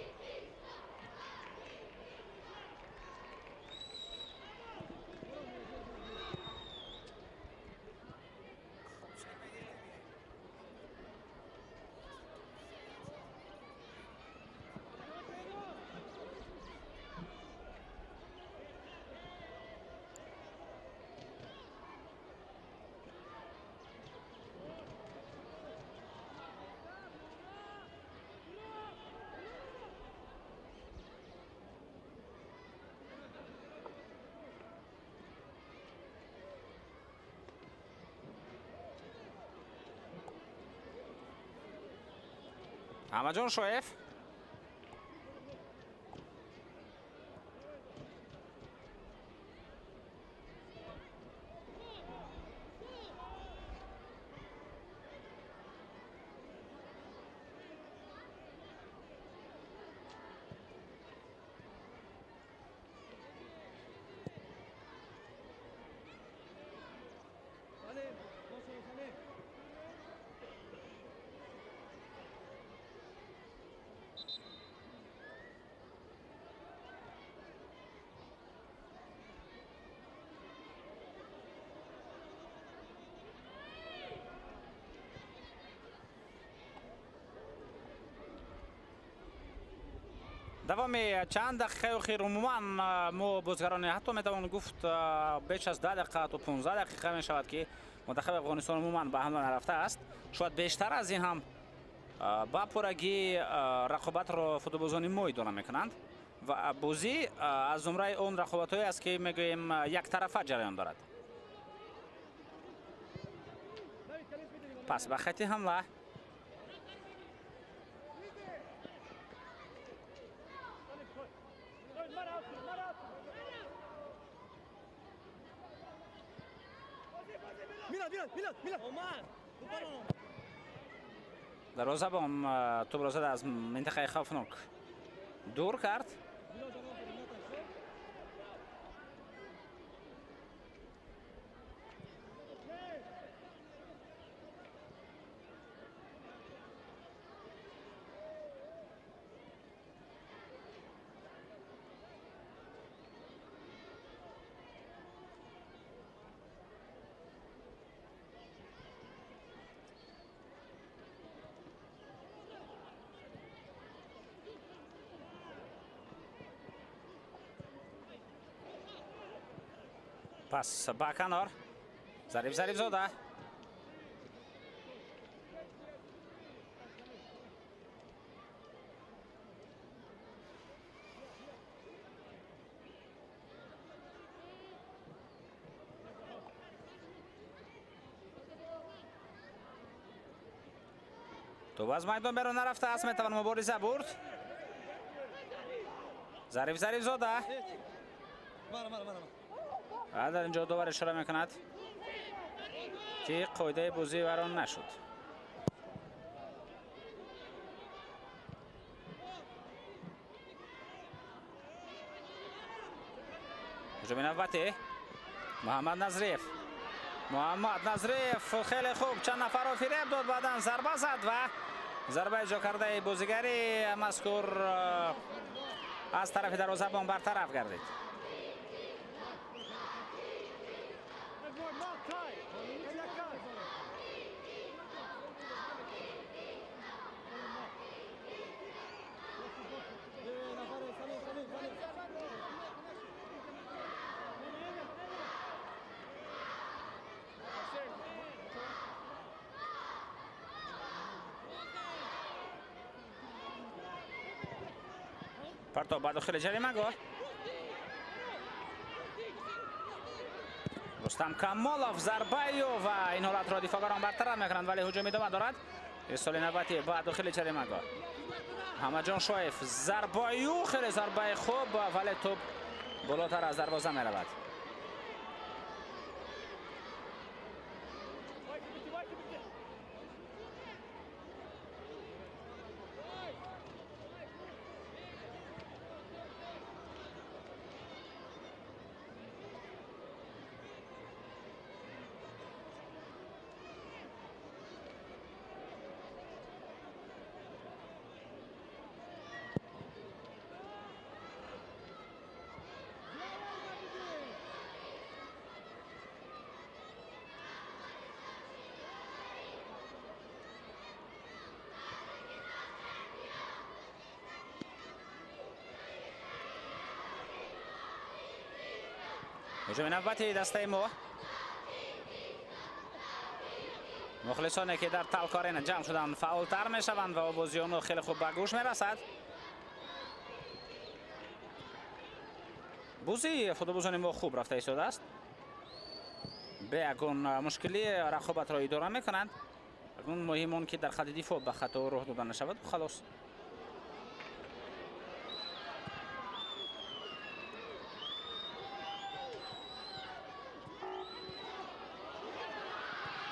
Аҳмадҷон Шоев давоми чанд дақиқаи охир умуман мо бозигарони ҳатто метавон гуфт беш аз 10 дақиқа то 15 дақиқа мешавад, ки мунтахаби Афғонистон умуман ба ҳамла нарафтааст. Шояд бештар аз ин ҳам ба пуррагӣ рақобатро футболбозони мо идора мекунанд ва бозӣ аз зумраи он рақобатҳое аст, ки мегӯем яктарафа ҷараён дорад. Пас ба хати ҳамла. Дарвозабон тӯбро зада аз минтақаи хавфнок дур кард. Пас ба канор. Зариф Зарифзода. Тӯб аз майдон берун нарафтааст, метавон мубориза бурд. Зариф Зарифзода. Дар инҷо довар ишора мекунад, ки қоидаи бозӣ вайрон нашуд. Ҳуҷуми навбатӣ Муҳаммад Назриев. Муҳаммад Назриев хеле хуб чанд нафарро фиреб дод, баъдан зарба зад ва зарба иҷро кардаи бозигари мазкур аз тарафи дарвозабон бартараф гардид. Партоб ба дохили ҷаримагоҳ. Рустам Камолов зарбаю ва ин ҳолатро дифоъгарон бартараф мекунанд, вале ҳуҷум идома дорад. Ирсоли навбатӣ ба дохили ҷаримагоҳ. Ҳамаҷон Шоев зарбаю, хеле зарбаи хуб, вале тӯб болотар аз дарвоза меравад. Ҳуҷуми навбати дастаи мо. Мухлисоне ки дар Талко Арена ҷамъ шуданд фаъолтар мешаванд ва овози онҳо хеле хуб ба гӯш мерасад. Бозии футболбозони мо хуб рафта истодааст. Бе ягон мушкилӣ рақобатро идора мекунанд. Акнун муҳим он ки дар хатти дифоъ ба хато роҳ дода нашавад. Халос.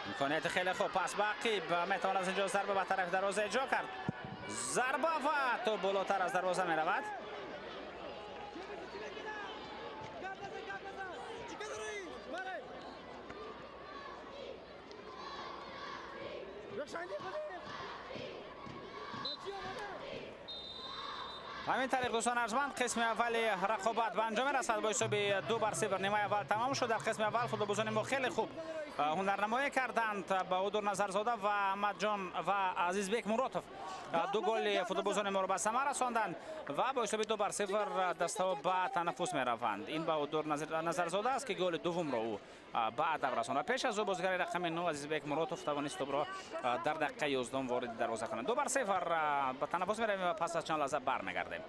Имконияти хеле хуб, пас ба ақиб метавон аз инҷо зарба ба тарафи дарвоза иҷро кард. Зарба ва тӯб болотар аз дарвоза меравад. Ҳамин тариқ дӯстон арҷманд, қисми аввали рақобат ба анҷом мерасад бо ҳисоби 2-0. Нимаи аввал тамом шуд. Дар қисми аввал футболбозони мо хеле хуб ҳунарнамоӣ карданд. Баҳодур Назарзода ва Аҳмадҷон ва Азизбек Муротов ду голи футболбозони моро ба самар расонданд ва бо ҳисоби 2-0 дастаҳо ба танаффус мераванд. Ин Баҳодур Назарзода аст, ки голи дуввумро ӯ ба адаб расонд. Пеш аз ӯ бозигари рақами 9 Азизбек Муротов тавонист тӯбро дар дақиқаи 11 вориди дарвоза кунад. 2-0 ба танаффус меравем ва пас аз чанд лаҳза бармегардем.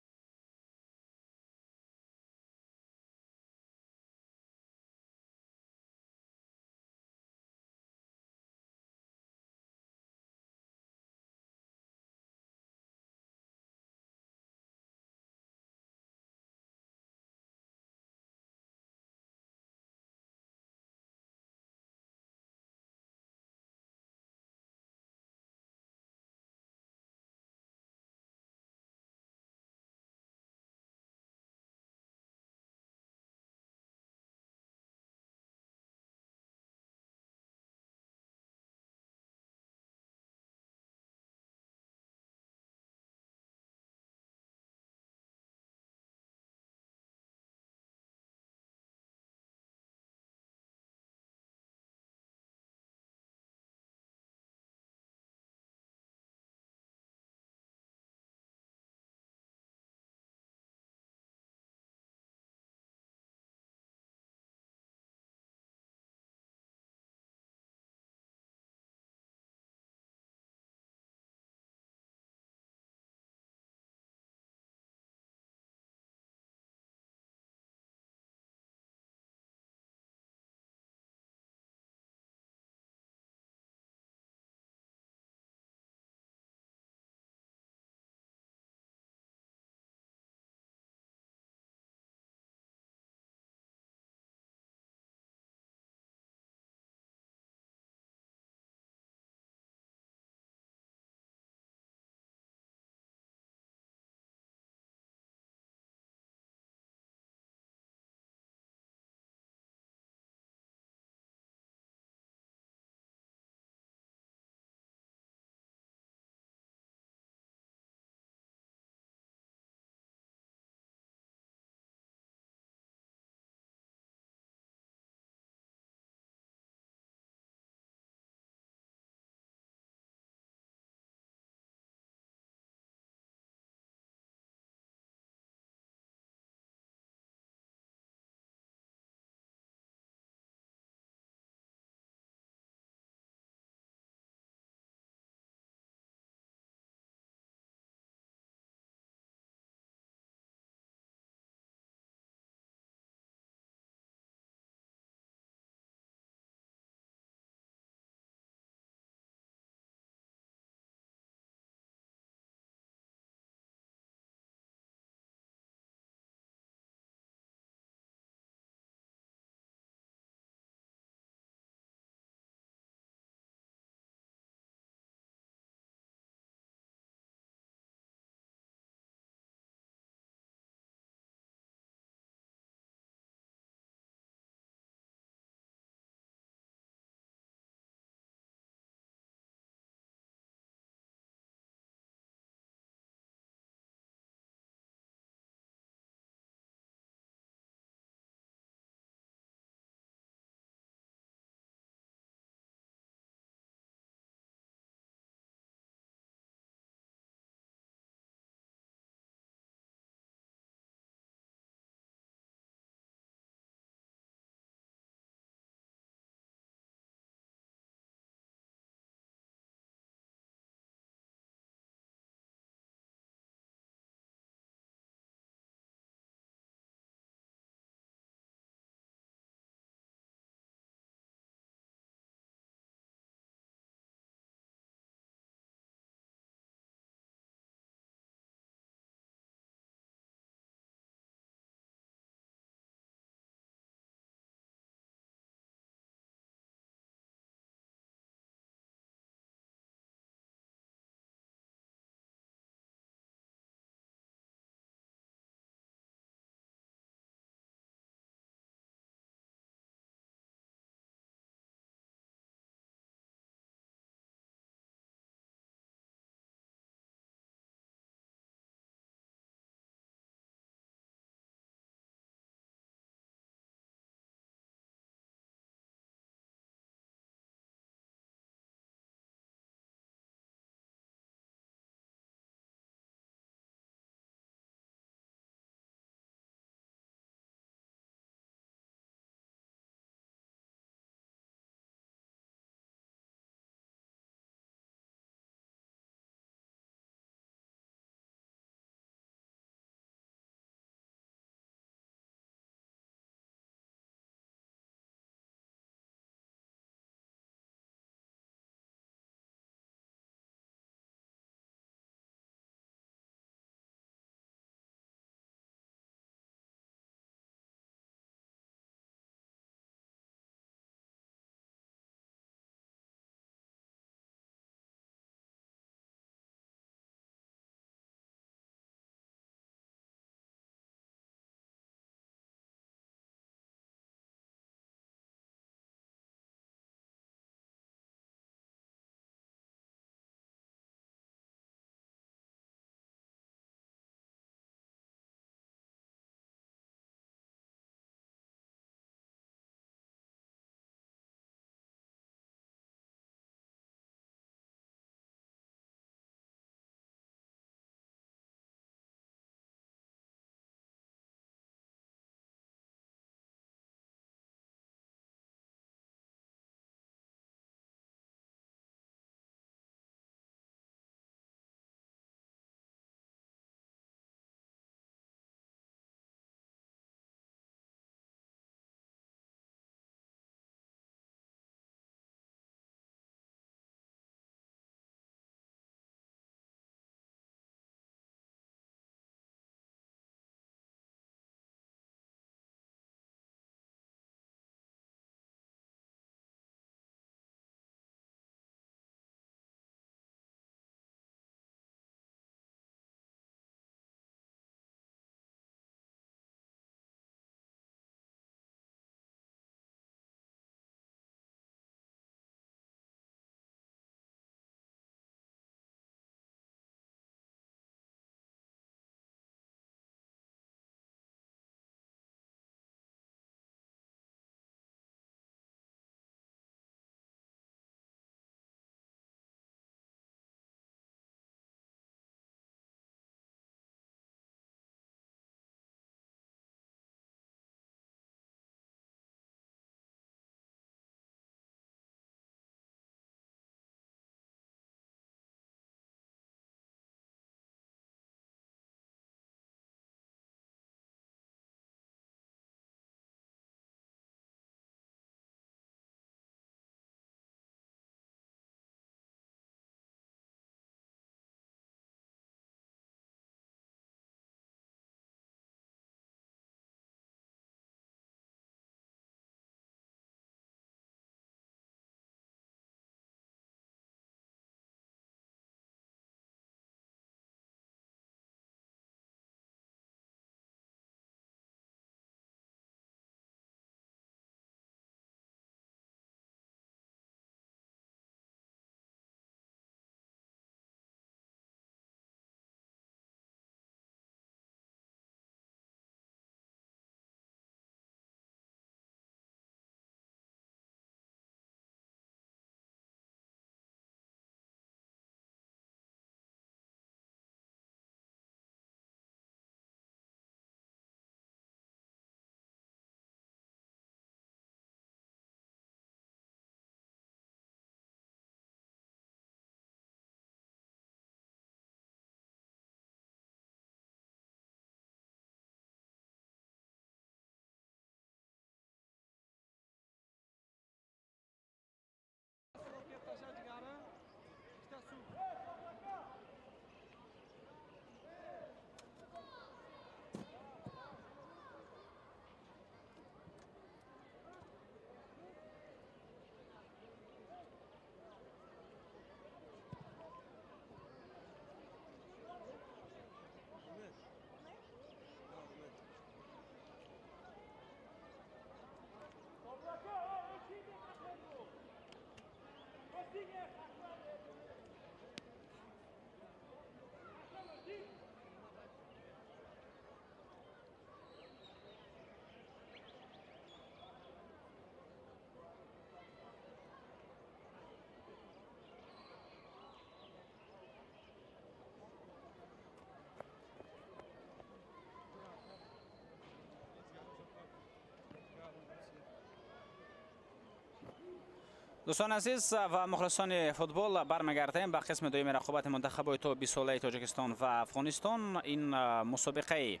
Дӯстони азиз ва мухлисони футбол, бармегардем ба қисми дуюми рақобати мунтахабҳои то 20-солаи Тоҷикистон ва Афғонистон. Ин мусобиқаи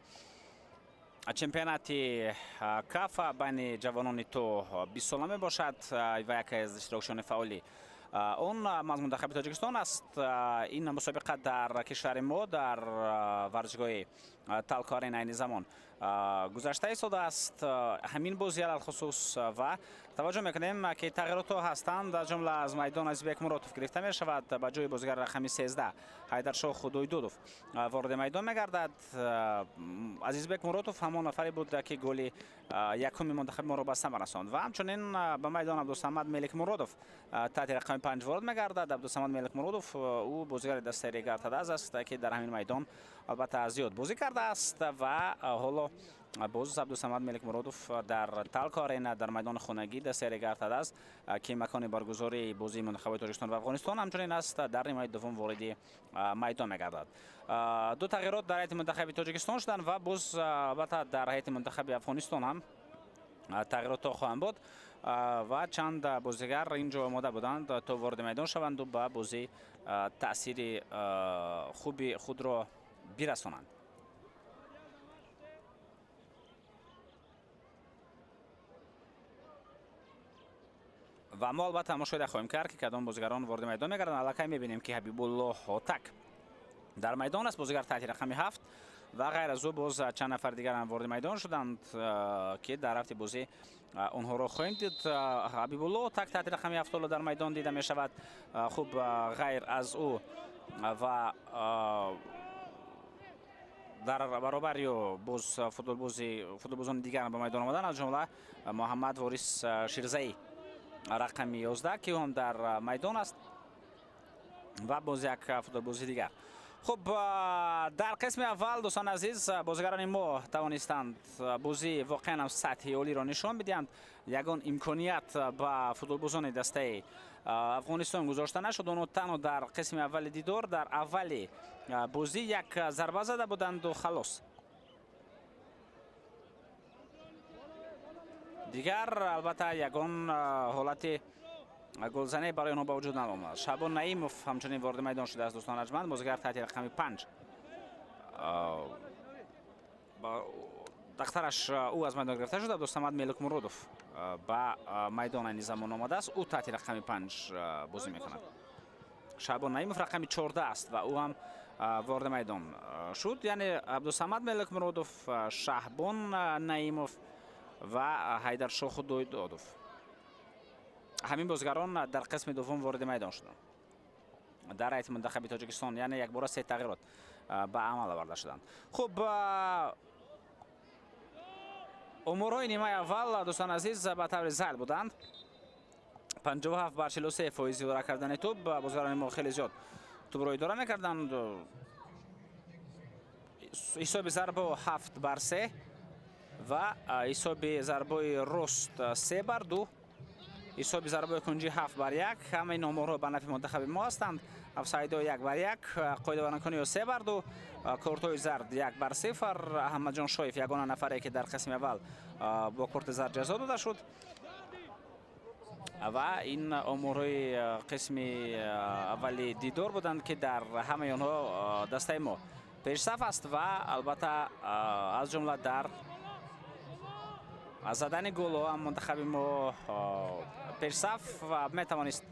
чемпионати КАФА байни ҷавонони то 20 сола мебошад ва яке аз иштирокчиёни фаъоли он аз мунтахаби Тоҷикистон аст. Ин мусобиқа дар кишвари мо дар варзишгоҳи Талко Арена айни замон гузашта истодааст ҳамин бозӣ алалхусус. Ва таваҷҷӯҳ мекунем, ки тағйиротҳо ҳастанд. Аз ҷумла аз майдон Азизбек Муротов гирифта мешавад, ба ҷои бозигари рақами 13 Ҳайдаршоҳ Худойдодов вориди майдон мегардад. Азизбек Муротов ҳамон нафаре буд, ки голи якуми мунтахаби моро ба самар расонд. Ва ҳамчунин ба майдон Абдусамад Меликмуродов таҳти рақами 5 ворид мегардад. Абдусамад Меликмуродов, ӯ бозигари дастаи Регар ТадАЗ аст, ки дар ҳамин майдон албатта зиёд бозӣ кардааст. Ва ҳоло боз Абдусамад Меликмуродов дар Талко Арена, дар майдони хонагӣ дастаи Регар ТадАЗ, ки макони баргузории бозии мунтахабҳои Тоҷикистон ва Афғонистон ҳамчунин аст, дар нимаи дуввум вориди майдон мегардад. Ду тағйирот дар ҳайати мунтахаби Тоҷикистон шуданд ва боз албатта дар ҳайати мунтахаби Афғонистон ҳам тағйиротҳо хоҳанд буд ва чанд бозигар ин ҷо омода буданд, то вориди майдон шаванду ба бозӣ таъсири хуби худро бирасонанд. Ва мо албатта мушоҳида хоҳем кард, ки кадом бозигарон вориди майдон мегарданд. Аллакай мебинем, ки Ҳабибулло Ҳотак дар майдон аст, бозигар таҳти рақами 7, ва ғайр аз ӯ боз чанд нафар дигарам вориди майдон шуданд, ки дар рафти бозӣ онҳоро хоҳем дид. Ҳабибулло Ҳотак таҳти рақами 7 ҳоло дар майдон дида мешавад. Хуб, ғайр аз ӯ ва дар баробари ӯ боз футболбозони дигар ба майдон омаданд, аз ҷумла Муҳаммад Ворис Ширзаӣ, рақами 11, ки ҳам дар майдон аст, ва боз як футболбози дигар. Хуб, дар қисми аввал, дӯстони азиз, бозигарони мо тавонистанд бозии воқеан ҳам сатҳи олиро нишон бидиҳанд. Ягон имконият ба футболбозони дастаи Афғонистон гузошта нашуд. Онҳо танҳо дар қисми аввали дидор, дар аввали бозӣ як зарба зада буданду халос. Дигар албатта ягон ҳолати голзанӣ барои онҳо ба вуҷуд наомад. Шаъбон Наимов ҳамчунин вориди майдон шудааст, дӯстон арҷманд, бозигар таҳти рақами 5. Дахтараш ӯ аз майдон гирифта шуд. Абдусамад Меликмуродов ба майдон айни замон омадааст, ӯ таҳти рақами 5 бозӣ мекунад. Шаъбон Наимов рақами 14 аст ва ӯ ҳам вориди майдон шуд. Яъне Абдусамад Меликмуродов, Шаҳбон Наимов ва Ҳайдаршоҳ Худойдодов, ҳамин бозигарон дар қисми дуввум вориди майдон шуданд дар ҳайати мунтахаби Тоҷикистон. Яъне якбора се тағйирот ба амал оварда шуданд. Хуб, оморҳои нимаи аввал, дӯстони азиз, ба таври зайл буданд: 57 бар 43% идора кардани тӯб. Бозигарони мо хеле зиёд тӯбро идора мекарданд. Ҳисоби зарбо 7 бар 3 ва ҳисоби зарбои рост 3 бар 2, ҳисоби зарбои кунҷӣ 7 бар 1. Ҳамаи ин оморҳо ба нафи мунтахаби мо ҳастанд. Офсайдҳо 1 бар 1, қоидавайронкунӣ 3 бар 2, кортҳои зард 1 бар 0. Аҳмадҷон Шоев ягона нафаре, ки дар қисми аввал бо корти зард ҷазо дода шуд. Ва ин оморҳои қисми аввали дидор буданд, ки дар ҳамаи онҳо дастаи мо пешсаф аст ва албатта аз ҷумла дар задани голҳо ҳам мунтахаби мо пешсаф ва метавонистанд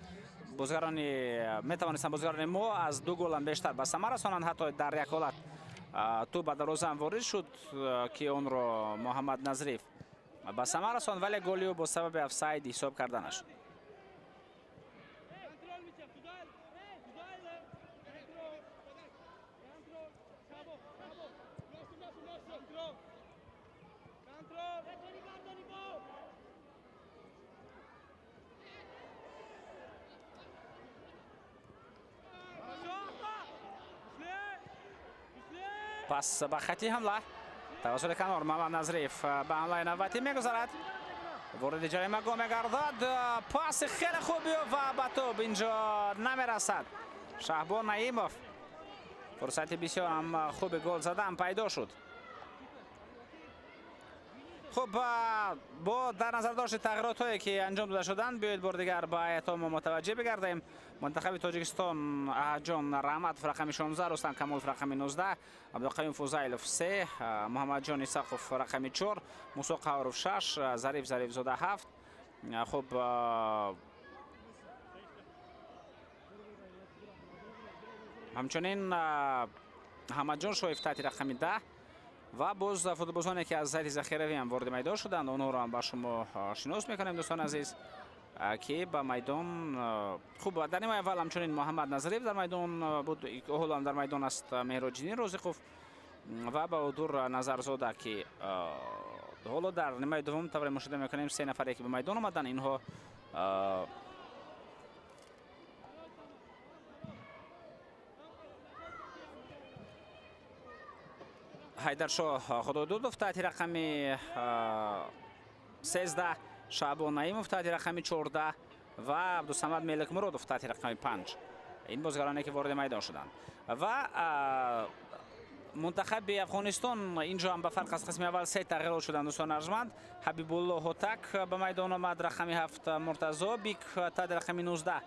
бозигарони мо аз ду голам бештар ба самар расонанд. Ҳатто дар як ҳолат тӯб ба дарвоза ҳам ворид шуд, ки онро Муҳаммад Назриев ба самар расонд, вале голи ӯ бо сабаби офсайд ҳисоб карда нашуд. Контроль мяча. Туда, туда, контроль. Контроль. Шабо, Шабо. Контроль. Контроль. Хорошо. Ушли. Ушли. Пас ба хати ҳамла тавассути канор. Муҳаммад Назриев ба ҳамлаи навбатӣ мегузарад, вориди ҷаримагоҳ мегардад. Паси хеле хуби ва ба тӯб инҷо намерасад Шаҳбон Наимов. Фурсати бисёр ҳам хуби гол задан пайдо шуд. Хуб, бо дар назардошти тағйиротҳое ки анҷом дода шуданд, биёед бори дигар ба ҳайатҳо мо мутаваҷҷеҳ бигардем. Мунтахаби Тоҷикистон: Аҳадҷон Раҳматов рақами 16, Рустам Камолов рақами 19, Абдуқаюм Фузайлов 3, Муҳаммадҷон Исақов рақами 4, Мусо Қаҳоров 6, Зариф Зарифзода 7. Хуб, ҳамчунин Ҳамадҷон Шоев таҳти рақами 10 ва боз футболбозоне ки аз ҳайати захиравӣ ҳам вориди майдон шуданд, онҳоро ҳам ба шумо шинос мекунем, дӯстони азиз, ки ба майдон. Хуб, дар нимаи аввал ҳамчунин Муҳаммад Назариев дар майдон буд, ҳоло ҳам дар майдон аст Меҳроҷиддин Розиқов ва Баҳодур Назарзода, ки ҳоло дар нимаи дуввум тавре мушоҳида мекунем, се нафаре ки ба майдон омаданд, инҳо Ҳайдаршоҳ Худойдодов таҳти рақами 13, Шаъбон Наимов таҳти рақами 14 ва Абдусамад Меликмуродов таҳти рақами 5. Ин бозигароне ки вориди майдон шуданд. Ва мунтахаби Афғонистон инҷо ҳам ба фарқ аз қисми аввал се тағйирот шуданд, дӯстони арҷманд. Ҳабибулло Ҳотак ба майдон омад, рақами 7, Муртазо Бик таҳти рақами 19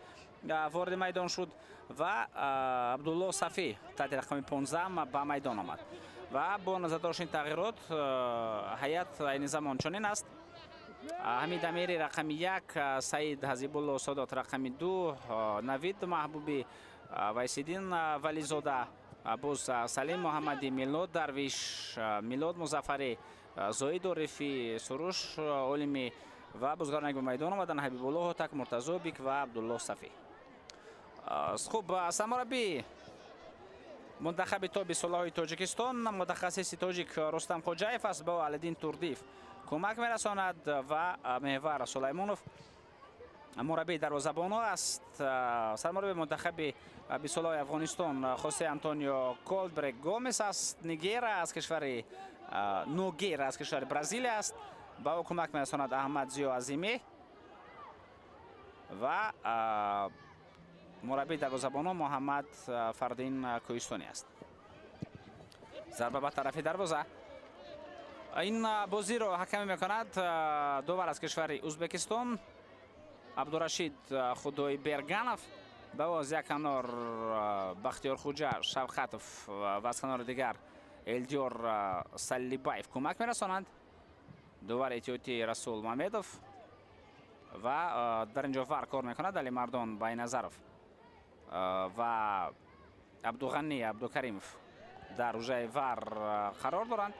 вориди майдон шуд ва Абдулло Сафӣ таҳти рақами 15 ба майдон омад. Ва бо назардошти ин тағйирот ҳайат айни замон чунин аст: Ҳамид Амири рақами 1, Саид Ҳазибулло Содот рақами 2, Навид Маҳбубӣ, Вайсиддин Вализода, боз Салим Муҳаммадӣ, Милод Дарвиш, Милод Музаффарӣ, Зоид Орифӣ, Суруш Олимӣ ва бозигароне ки ба майдон омаданд: Ҳабибулло Ҳотак, Муртазо Бик ва Абдулло Сафӣ. Хуб, сармураббии мунтахаби то бистсолаҳои Тоҷикистон мутахассиси тоҷик Рустам Хоҷаев аст, ба Алиддин Турдиев кӯмак мерасонад ва Меҳвар Сулаймонов мураббии дарвозабонҳо аст. Сармураббии мунтахаби бистсолаҳои Афғонистон Хосе Антонио Колдбрек Гомес аст, Нигера аз кишвари Ногера аз кишвари Бразилия аст, ба ӯ кӯмак мерасонад Аҳмад Зиё Азимӣ ва мураббии дарвозабонҳо Муҳаммад Фардин Кӯҳистонӣ аст. Зарба ба тарафи дарвоза. Ин бозиро ҳакамӣ мекунад довар аз кишвари Ӯзбекистон Абдурашид Худойберганов, ба ӯ аз як канор Бахтиёр Хуҷа Шавқатов ва аз канори дигар Элдиёр Саллибаев кӯмак мерасонанд. Довари эҳтиётӣ Расул Мамедов ва дар ин ҷо вар кор мекунад Алимардон Байназаров ва Абдуғанӣ Абдукаримов дар рӯжаи вар қарор доранд.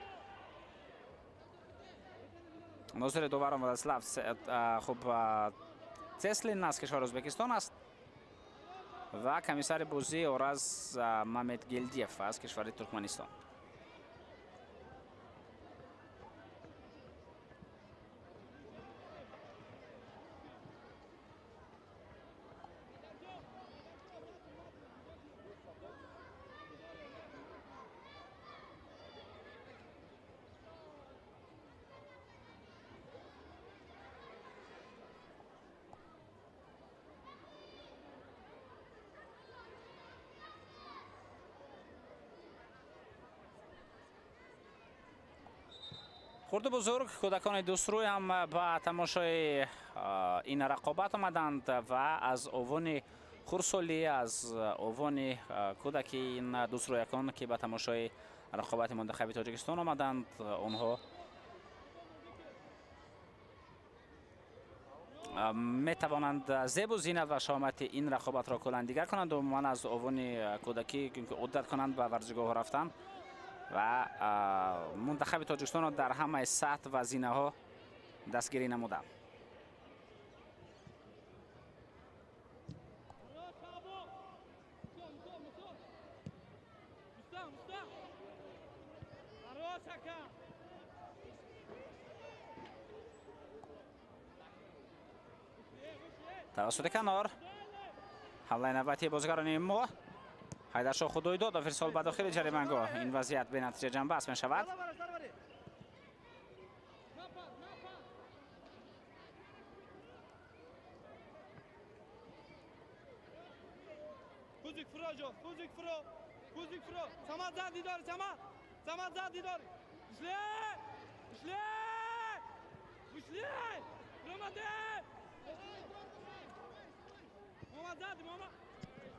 Нозири доварон Владислав хуб Теслин аз кишвари Ӯзбекистон аст ва комиссари бозӣ Ораз Мамедгелдиев аз кишвари Туркманистон. Хурду бузург, кӯдакони дӯстрӯй ҳам ба тамошои ин рақобат омаданд ва аз овони хурдсолӣ, аз овони кӯдаки ин дӯстрӯякон, ки ба тамошои рақобати мунтахаби Тоҷикистон омаданд, онҳо метавонанд зебу зинат ва шаҳомати ин рақобатро куллан дигар кунанд. Умуман аз овони кӯдакӣ одат кунанд ба варзишгоҳҳо рафтан ва мунтахаби Тоҷикистонро дар ҳамаи сатҳ ва зинаҳо дастгирӣ намуданд. Тавассути канор ҳамлаи навбатии бозигарони мо. Ҳайдаршоҳ Худойдодов ирсол ба дохили ҷаримангоҳ. Ин вазъият бенатиҷа ҷанбаст мешавад.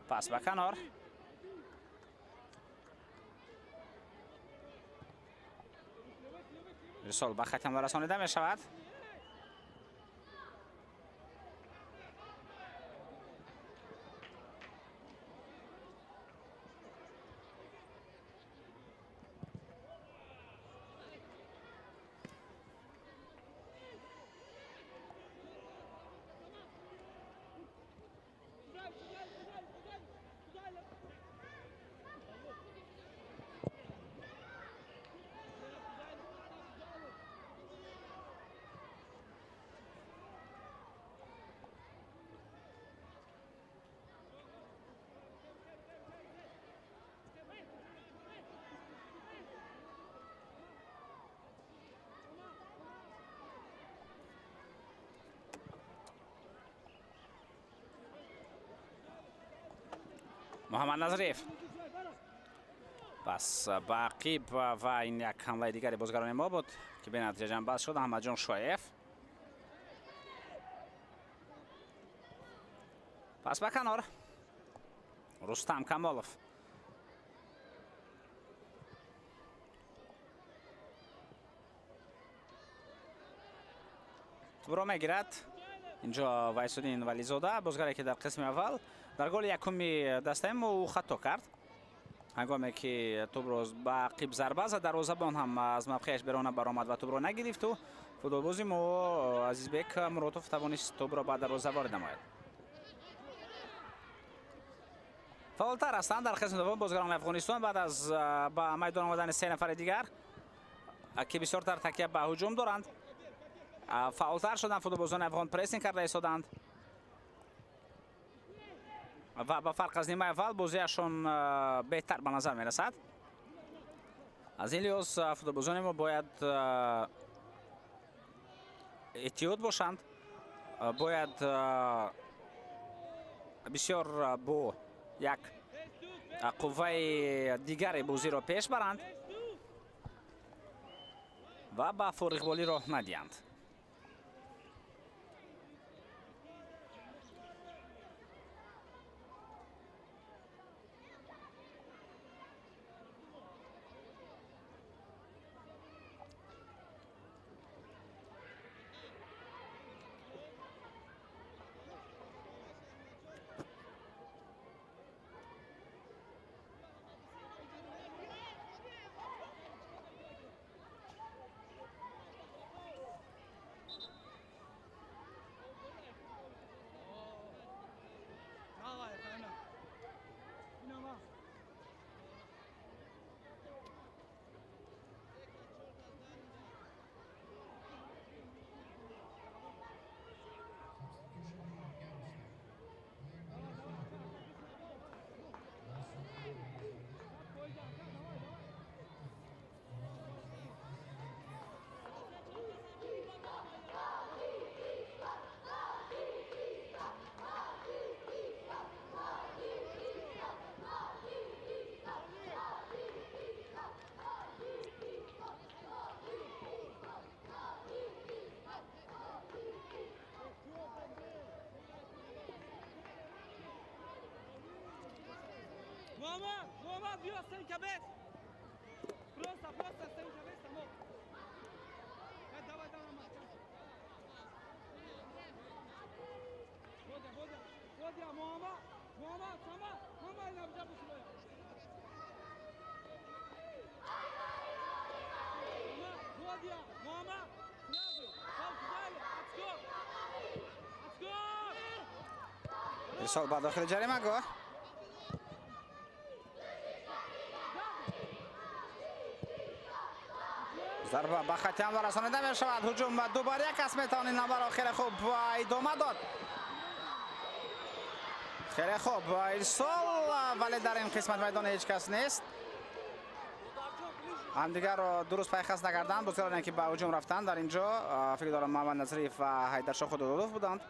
Пас ба канор. Ирсол ба хати ҳамла расонида мешавад. Муҳаммад Назриев пас ба ақиб ва ин як ҳамлаи дигари бозигарони мо буд, ки бенатиҷа ҷанбаз шуд. Аҳмадҷон Шоев пас ба канор. Рустам Камолов тӯбро мегирад. Инҷо Вайсуддин Вализода, бозигаре ки дар қисми аввал дар голи якуми дастаи мо ӯ хато кард, ҳангоме ки тӯбро ба ақиб зарба зад, дарвозабон ҳам аз мавқеаш берона баромад ва тӯбро нагирифту футболбози мо Азизбек Муротов тавонист тӯбро ба дарвоза ворид намояд. Фаъолтар ҳастанд дар қисми дуввум бозигарони Афғонистон баъд аз ба майдон омадани се нафари дигар, ки бисёртар такя ба ҳуҷум доранд. Фаъолтар шуданд футболбозони афғон, прессинг карда истоданд ва ба фарқ аз нимаи аввал бозиашон беҳтар ба назар мерасад. Аз ин лиҳоз футболбозони мо бояд эҳтиёт бошанд, бояд бисёр бо як қувваи дигаре бозиро пеш баранд ва ба фориғболӣ роҳ надиҳанд. Муҳаммад, Муҳаммад, биё сен кабес. Просто, просто сен кабес тамом. Давай, давай, Муҳаммад. Бодя, бодя, бодя, Муҳаммад, Муҳаммад, сама, Муҳаммад ина бижа бушмоя. Бодя, Муҳаммад, сразу, сразу, отскок. Отскок! Ирсол ба дохили ҷаримагоҳ. Зарба ба хати ҳамла расонида мешавад. Ҳуҷум дубора як кас метавон ин ҳамларо хеле хуб идома дод. Хеле хуб ирсол, вале дар ин қисмат майдон ҳеҷ кас нест. Ҳамдигарро дуруст пайхаст накарданд. Бозигароне ки ба ҳуҷум рафтанд дар ин ҷо фикр дорам Муҳаммад Назриев ва Ҳайдаршоҳ Худододов буданд.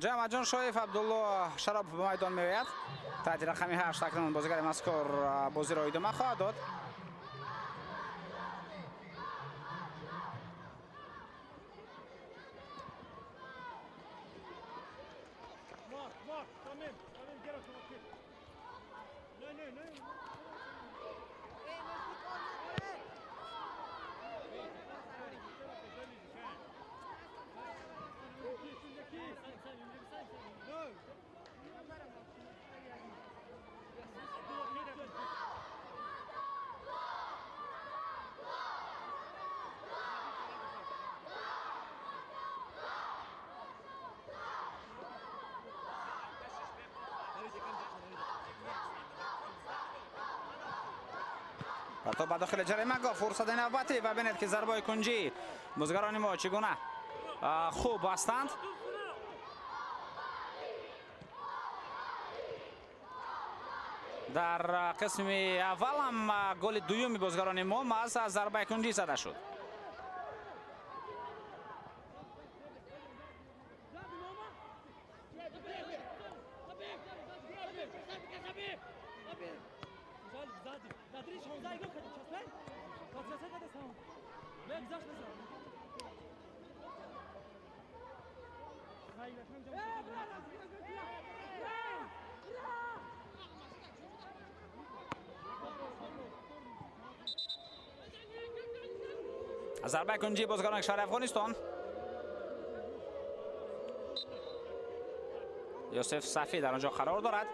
Ҷамъаҷон Шоев Абдулло Шаропов ба майдон меояд. Таҳти рақами 8 акнун бозигари мазкур бозиро идома хоҳад дод. То ба дохили ҷаримагоҳ фурсати навбатӣ ва бинед ки зарбаи кунҷӣ бозигарони мо чӣ гуна хуб ҳастанд. Дар қисми аввал ҳам голи дуюми бозигарони мо маҳз аз зарбаи кунҷӣ зада шуд. Зарбаи кунҷии бозигарони кишвари Афғонистон. Юсуф Сафӣ дар он ҷо қарор дорад.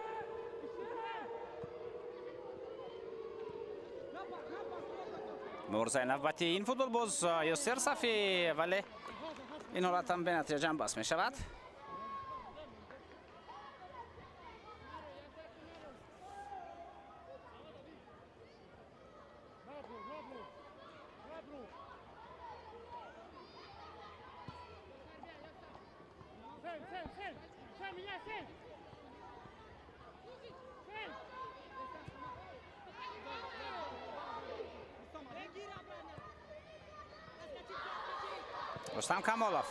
Муборизаи навбатии ин футболбоз Юсуф Сафӣ, вале ин ҳолат ҳам бенатиҷа ҷамъбаст мешавад. Рустам Камолов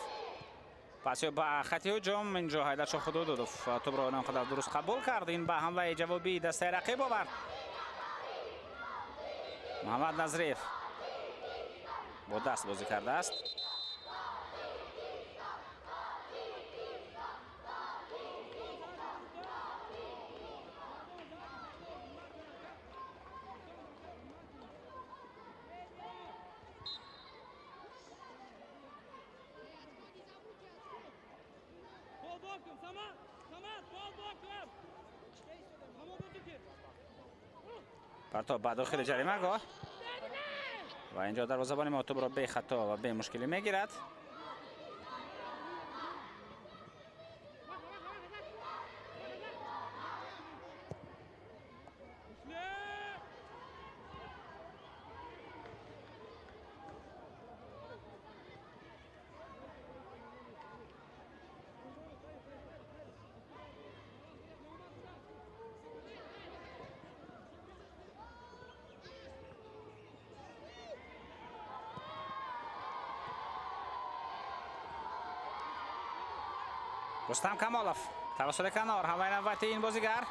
пас ба хати ҳуҷум. Инҷо Ҳайдаршоҳ Худододов тӯбро он қадар дуруст қабул кард. Ин ба ҳамлаи ҷавобии дастаи рақиб овард. Муҳаммад Назриев бо даст бозӣ кардааст. Партоб ба дохили ҷаримагоҳ ва инҷо дарвозабони мо тӯбро бехато ва бемушкилӣ мегирад. Рустам Камолов тавассути канор ҳамлаи навбатии ин бозигар.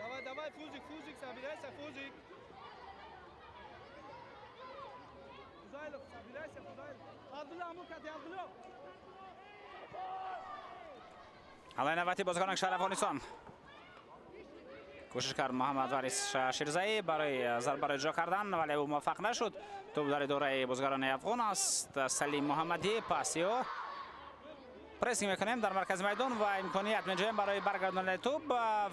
Давай, давай, Фузик, Фузик, собирайся, Фузик. Фузайлов, собирайся, Фузайлов. Абдулла, Амукати, Абдулла. ҳамлаи навбатии бозигарони кишвари Афғонистон. Кӯшиш кард Муҳаммад Варис Ширзаӣ барои зарбаро иҷро кардан, вале ӯ муваффақ нашуд. Тӯб дар идораи бозигарони афғон аст. Салим Муҳаммадӣ пасиё прессинг мекунем дар маркази майдон ва имконият меҷӯем барои баргардонидани тӯб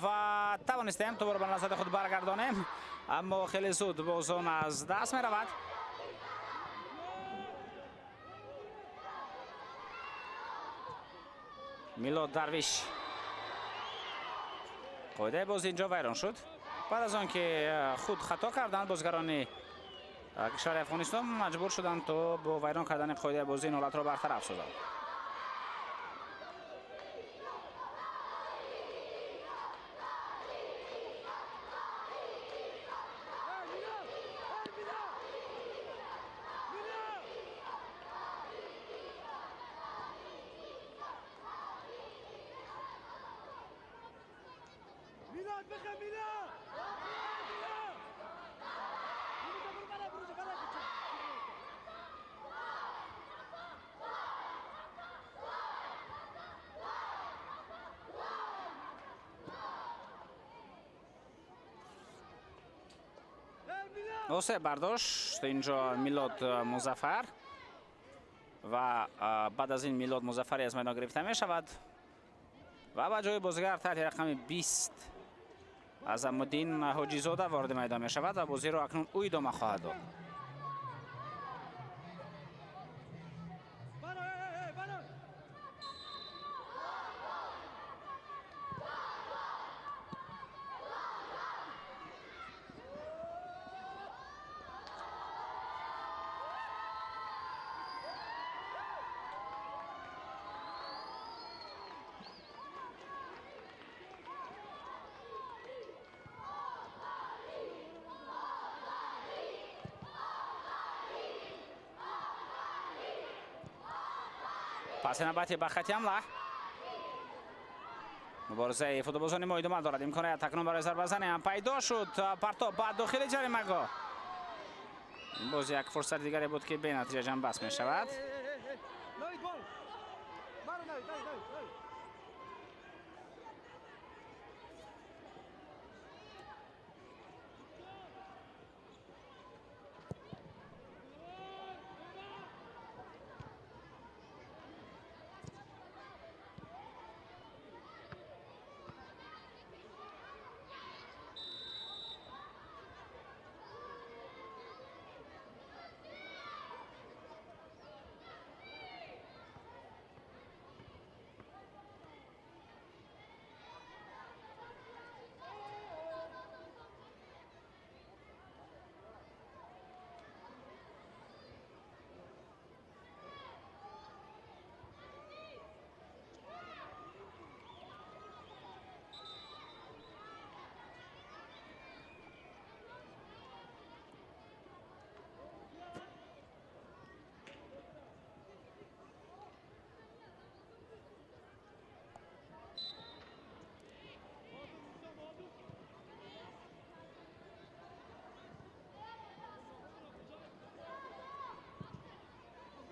ва тавонистем тӯбро ба назари худ баргардонем, аммо хеле зуд боз он аз даст меравад. Милод Дарвиш. Қоидаи бозӣ инҷо вайрон шуд. Баъд аз он ки худ хато карданд бозигарони Кишвари Афғонистон маҷбур шуданд то бо вайрон кардани қоидаи бозӣ ин ҳолатро бартараф созанд. Осе бардошт инҷо Милод Музаффар ва баъд аз ин Милод Музаффари аз майдон гирифта мешавад ва ба ҷои бозигар таҳти рақами 20 Азамуддин Ҳоҷизода вориди майдон мешавад ва бозиро акнун ӯ идома хоҳад дод. Паси навбати ба хати ҳамла. Муборизаи футболбозони мо идома дорад. Имконият акнун барои зарбазанӣ ҳам пайдо шуд. Партоб ба дохили ҷаримагоҳ. Ин боз як фурсати дигаре буд, ки бенатиҷа ҷанбаст мешавад.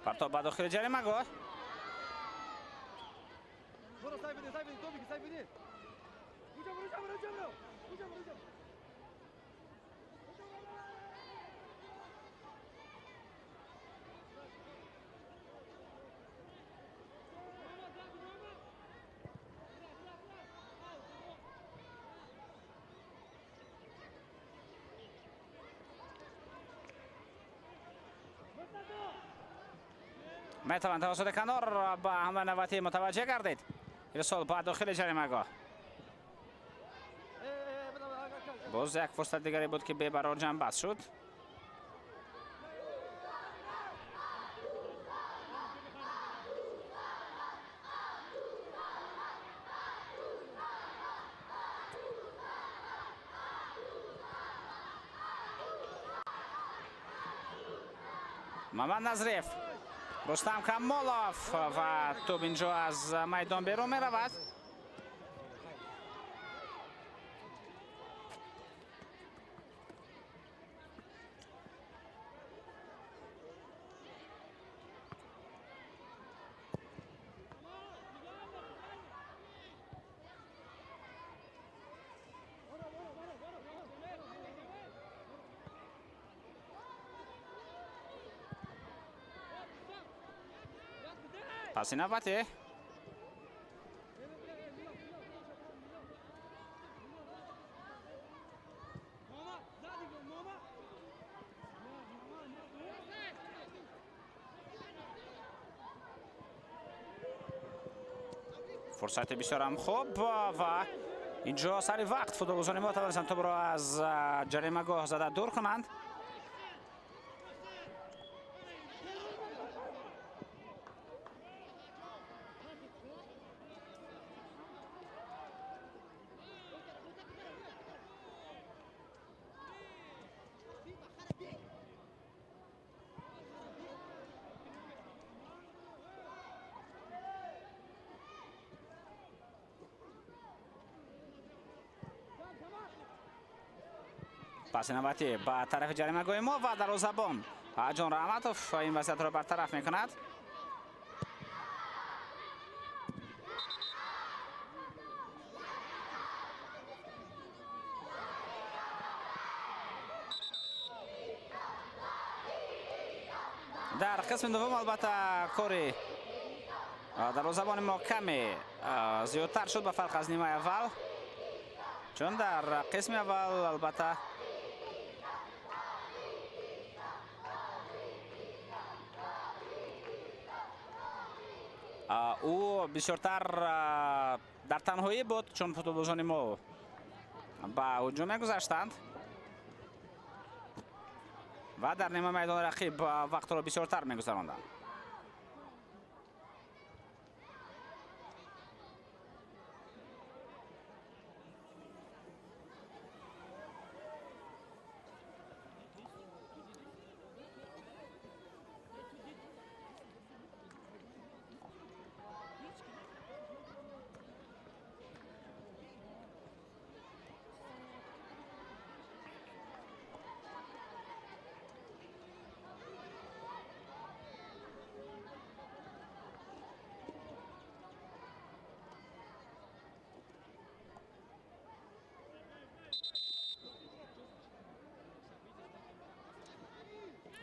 Партоб ба дохили ҷаримагоҳ. Метавон тавассути канор ба ҳамлаи навбатӣ мутаваҷҷеҳ гардид. Ирсол ба дохили ҷаримагоҳ. Боз як фурсати дигаре буд, ки бебарор ҷанбаст шуд. Мамад Назриев, Рустам Камолов ва тӯб инҷо аз майдон берун меравад. Паси навбатӣ. Фурсати бисёрам хуб ва инҷо сари вақт футболбозони мо тавонистанд тӯбро аз ҷаримагоҳ зада дур кунанд. Паси навбатӣ ба тарафи ҷаримагоҳи мо ва дарвозабон Ҷон Раҳматов ин вазъиятро бартараф мекунад. Дар қисми дуввум албатта кори дарвозабони мо каме зиёдтар шуд ба фарқ аз нимаи аввал, чун дар қисми аввал албатта ӯ бисёртар дар танҳоӣ буд, чун футболбозони мо ба ҳуҷум мегузаштанд ва дар нима майдони рақиб вақтро бисёртар мегузаронданд.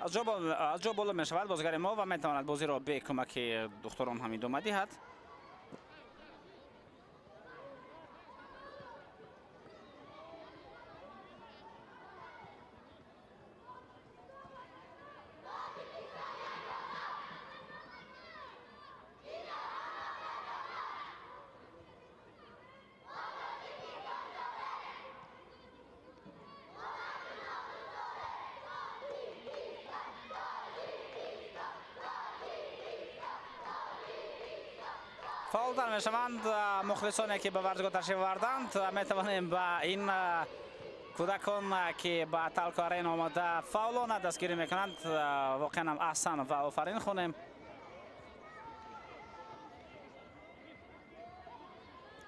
Аз ҷо боло мешавад бозигари мо ва метавонад бозиро бе кӯмаки духтурон ҳам идома диҳад. Фаъолтар мешаванд мухлисоне ки ба варзишгоҳ ташриф оварданд. Метавонем ба ин кӯдакон ки ба Талко Арена омада фаъолона дастгирӣ мекунанд, воқеан ҳам аҳсан ва офарин хонем,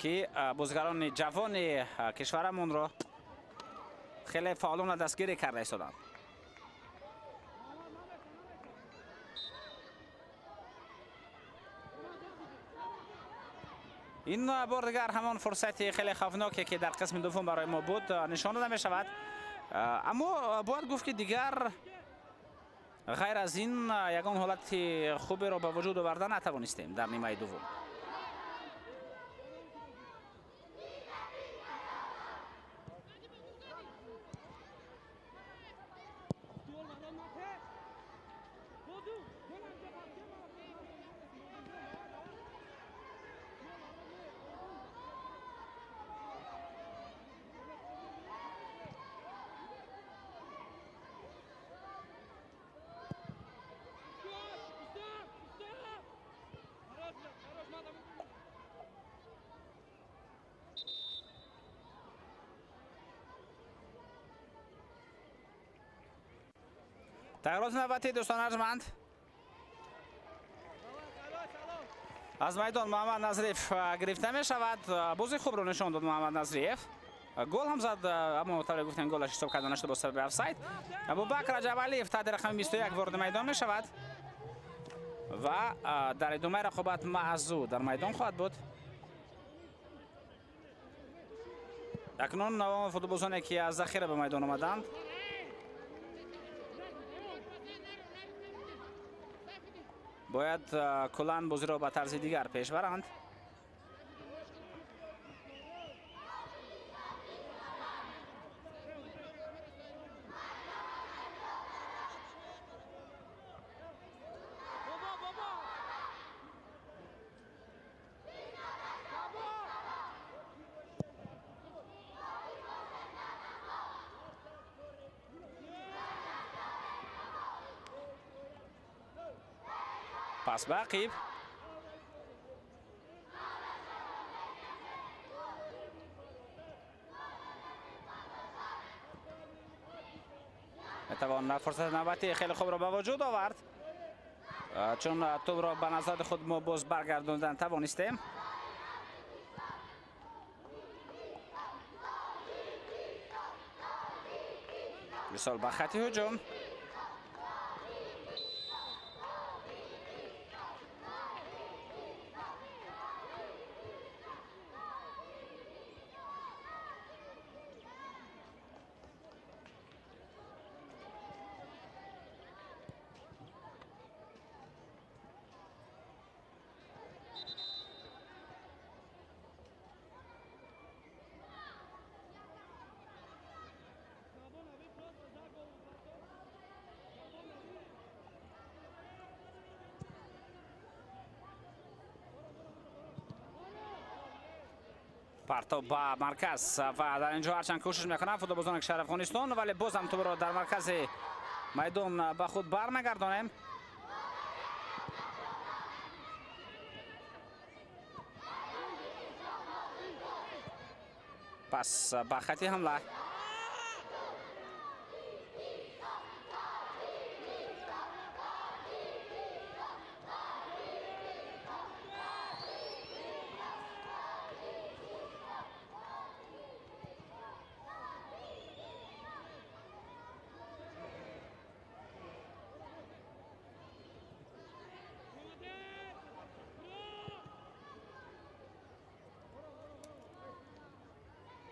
ки бозигарони ҷавони кишварамонро хеле фаъолона дастгирӣ карда истоданд. Ин бор дигар ҳамон фурсати хеле хавфноке ки дар қисми дуввум барои мо буд нишон дода мешавад. Аммо бояд гуфт ки дигар ғайр аз ин ягон ҳолати хуберо ба вуҷуд оварда натавонистем дар нимаи дуввум. Тағйироти навбатӣ дӯстон арҷманд. Аз майдон Муҳаммад Назриев гирифта мешавад. Бозии хубро нишон дод Муҳаммад Назриев. Гол ҳам зад, аммо тавре гуфтем голаш ҳисоб карда нашуд бо сабаби офсайд. Абубакр Раҷабалиев таҳти рақами 21 вориди майдон мешавад ва дар идомаи рақобат Маъзу дар майдон хоҳад буд. Акнун футболбозоне ки аз захира ба майдон омаданд бояд куллан бозиро ба тарзи дигар пеш баранд. Пас ба ақиб. Метавон фурсати навбатӣ хеле хубро ба вуҷуд овард, чун тӯбро ба назари худ мо боз баргардондан тавонистем. Висол ба хати ҳуҷум. Партов ба марказ ва дар инҷо ҳарчанд кӯшиш мекунанд футболбозони кишвари Афғонистон, вале боз ҳам тӯбро дар маркази майдон ба худ бармегардонем. Пас ба хати ҳамла.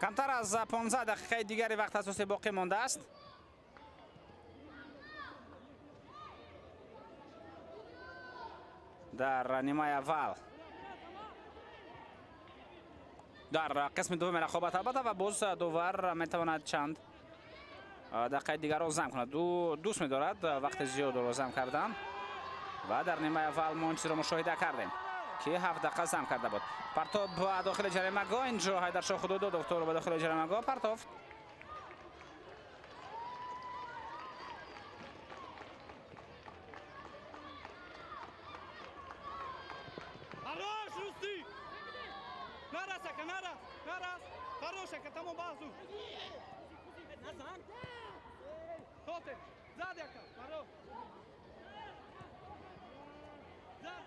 Камтар аз 15 дақиқаи дигари вақт асосӣ боқӣ мондааст. Дар нимаи аввал, дар қисми дуввуми рақобат албатта, ва боз довар метавонад чанд дақиқаи дигарро зам кунад. Дӯст медорад вақти зиёдро зам кардан ва дар нимаи аввал мо он чизро мушоҳида кардем ки 7 дақиқа зам карда буд. Партов ба дохили ҷаримагоҳ, инҷо Ҳайдаршоҳ Худододов тӯбро ба дохили ҷаримагоҳ партофт. Хорош, Русти! Нарас, ака, нарас, нарас! Хорош, ака, тамом базу! Тоте, зад, ака, хорош! Зад!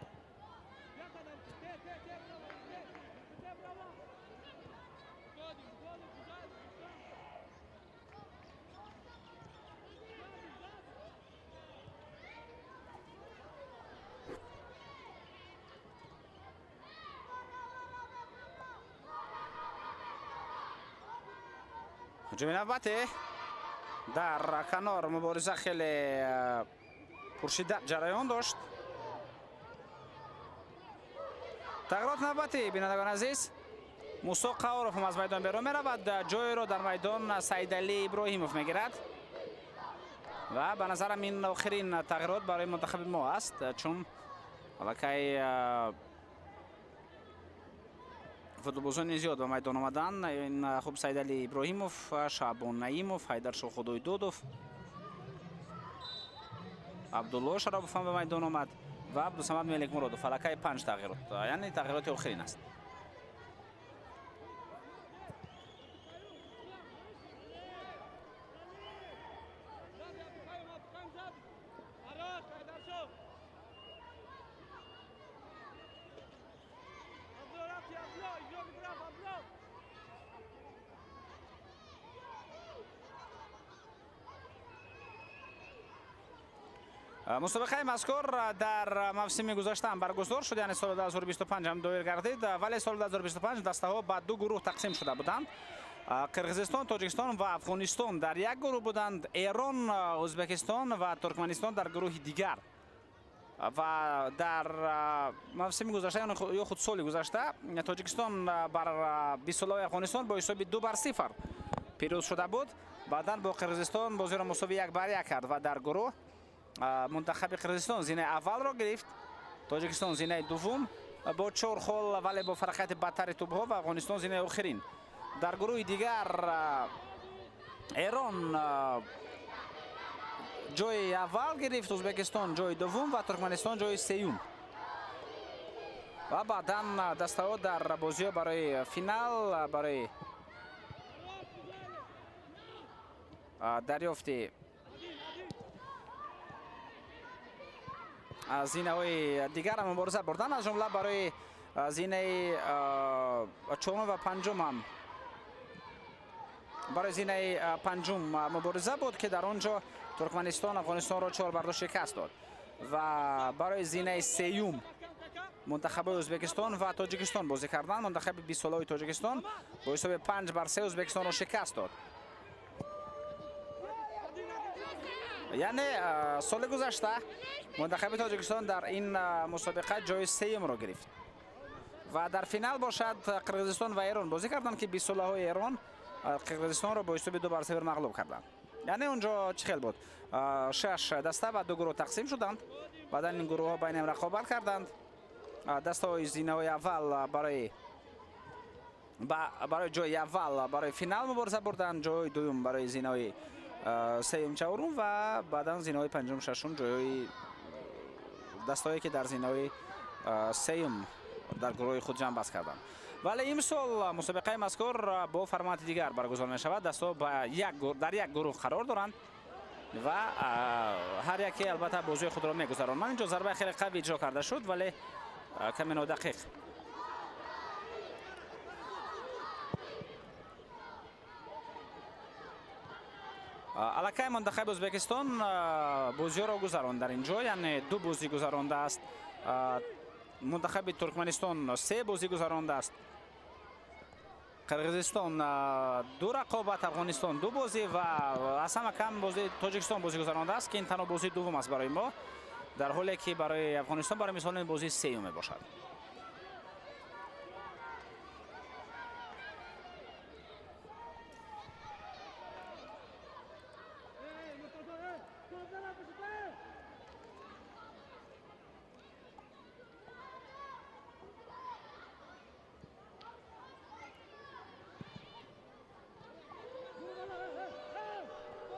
Ҳуҷуми навбатӣ дар канор мубориза хеле пуршиддат ҷараён дошт. Тағйирот навбатӣ, бинандагони азиз, Мусо Қаҳоров ҳам аз майдон берун меравад, ҷойро дар майдон Саидалӣ Иброҳимов мегирад ва ба назарам ин охирин тағйирот барои мунтахаби мо аст, чун аллакай футболбозони зиёд ба майдон омаданд. Ин хуб Саидалӣ Иброҳимов, Шаъбон Наимов, Ҳайдаршоҳ Худойдодов, Абдулло Шаробов ҳам ба майдон омад ва Абдусамад Меликмуродов. Аллакай 5 тағйирот, яъне тағйироти охирин аст. Мусобиқаи мазкур дар мавсими гузашта ҳам баргузор шуд, яъне соли 2025 ҳам доир гардид, вале соли 2025 дастаҳо ба ду гурӯҳ тақсим шуда буданд. Қирғизистон, Тоҷикистон ва Афғонистон дар як гурӯҳ буданд, Эрон, Ӯзбекистон ва Туркманистон дар гурӯҳи дигар. Ва дар мавсими гузашта ё худ соли гузашта Тоҷикистон бар 20 солаи Афғонистон бо ҳисоби 2-0 пирӯз шуда буд. Баъдан бо Қирғизистон бозиро мусовӣ 1-1 кард ва дар гурӯҳ мунтахаби Қирғизистон зинаи аввалро гирифт, Тоҷикистон зинаи дуввум бо 4 хол, вале бо фарқияти бадтари тӯбҳо, ва Афғонистон зинаи охирин. Дар гурӯҳи дигар Эрон ҷои аввал гирифт, Ӯзбекистон ҷои дуввум ва Туркманистон ҷои сеюм. Ва баъдан дастаҳо дар бозиҳо барои финал, барои дарёфти зинаҳои дигар мубориза бурдан, аз ҷумла барои зинаи чорум ва панҷум ҳам Барои зинаи панҷум мубориза буд, ки дар он ҷо Туркманистон Афғонистонро 4-2 шикаст дод ва барои зинаи сеюм мунтахабҳои Ӯзбекистон ва Тоҷикистон бозӣ карданд. Мунтахаби 20 солаи Тоҷикистон бо ҳисоби 5-3 Ӯзбекистонро шикаст дод. Яъне соли гузашта мунтахаби Тоҷикистон дар ин мусобиқа ҷои сеюмро гирифт ва дар финал бошад Қирғизистон ва Эрон бозӣ карданд, ки 20 солаҳои Эрон Қирғизистонро бо ҳисоби 2-0 мағлуб карданд. Яъне онҷо чӣ хел буд? 6 даста ба ду гурӯҳ тақсим шуданд. Баъдан ин гурӯҳҳо байни ҳам рақобат карданд. Дастаҳои зинаҳои аввал барои ҷои аввал барои финал мубориза бурданд, ҷои дуюм барои зинаҳои сеюм, чорум ва баъдан зинаҳои панҷум, шашум ҷои дастаҳое ки дар зинаҳои сеюм дар гурӯҳи худ ҷамъбаст карданд. Вале имсол мусобиқаи мазкур бо формати дигар баргузор мешавад. Дастаҳо дар як гурӯҳ қарор доранд ва ҳар яке албатта бозии худро мегузаронанд. Инҷо зарбаи хеле қавӣ иҷро карда шуд, вале каме нодақиқ. Аллакай мунтахаби Ӯзбекистон бозиҳоро гузаронд дар ин ҷо, яъне 2 бозӣ гузарондааст. Мунтахаби Туркманистон 3 бозӣ гузарондааст. Қирғизистон 2 рақобат, Афғонистон 2 бозӣ ва аз ҳама кам бозӣ Тоҷикистон бозӣ гузарондааст, ки ин танҳо бозии дуввум аст барои мо, дар ҳоле ки барои Афғонистон барои мисол ин бозии сеюм мебошад.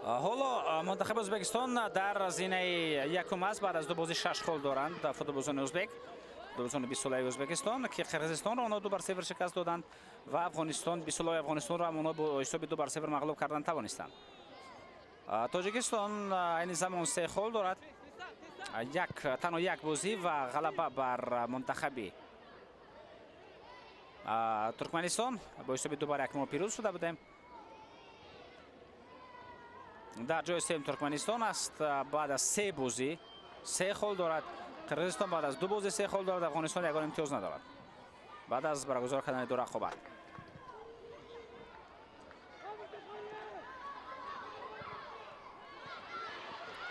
Ҳоло мунтахаби Ӯзбекистон дар зинаи якум аст. Баъд аз 2 бозӣ 6 хол доранд футболбозони ӯзбек, футболбозони 20 солаи Ӯзбекистон, ки Қирғизистонро онҳо 2-0 шикаст доданд ва Афғонистон 20 солаи Афғонистонро ҳам онҳо бо ҳисоби 2-0 мағлуб кардан тавонистанд. Тоҷикистон айни замон 3 хол дорад, танҳо як бозӣ ва ғалаба бар мунтахаби Туркманистон бо ҳисоби 2-1 мо пирӯз шуда будем. Дар ҷои сеюм Туркманистон аст, баъд аз 3 бозӣ 3 хол дорад. Қирғизистон баъд аз 2 бозӣ 3 хол дорад. Афғонистон ягон имтиёз надорад баъд аз баргузор кардани 2 рақобат.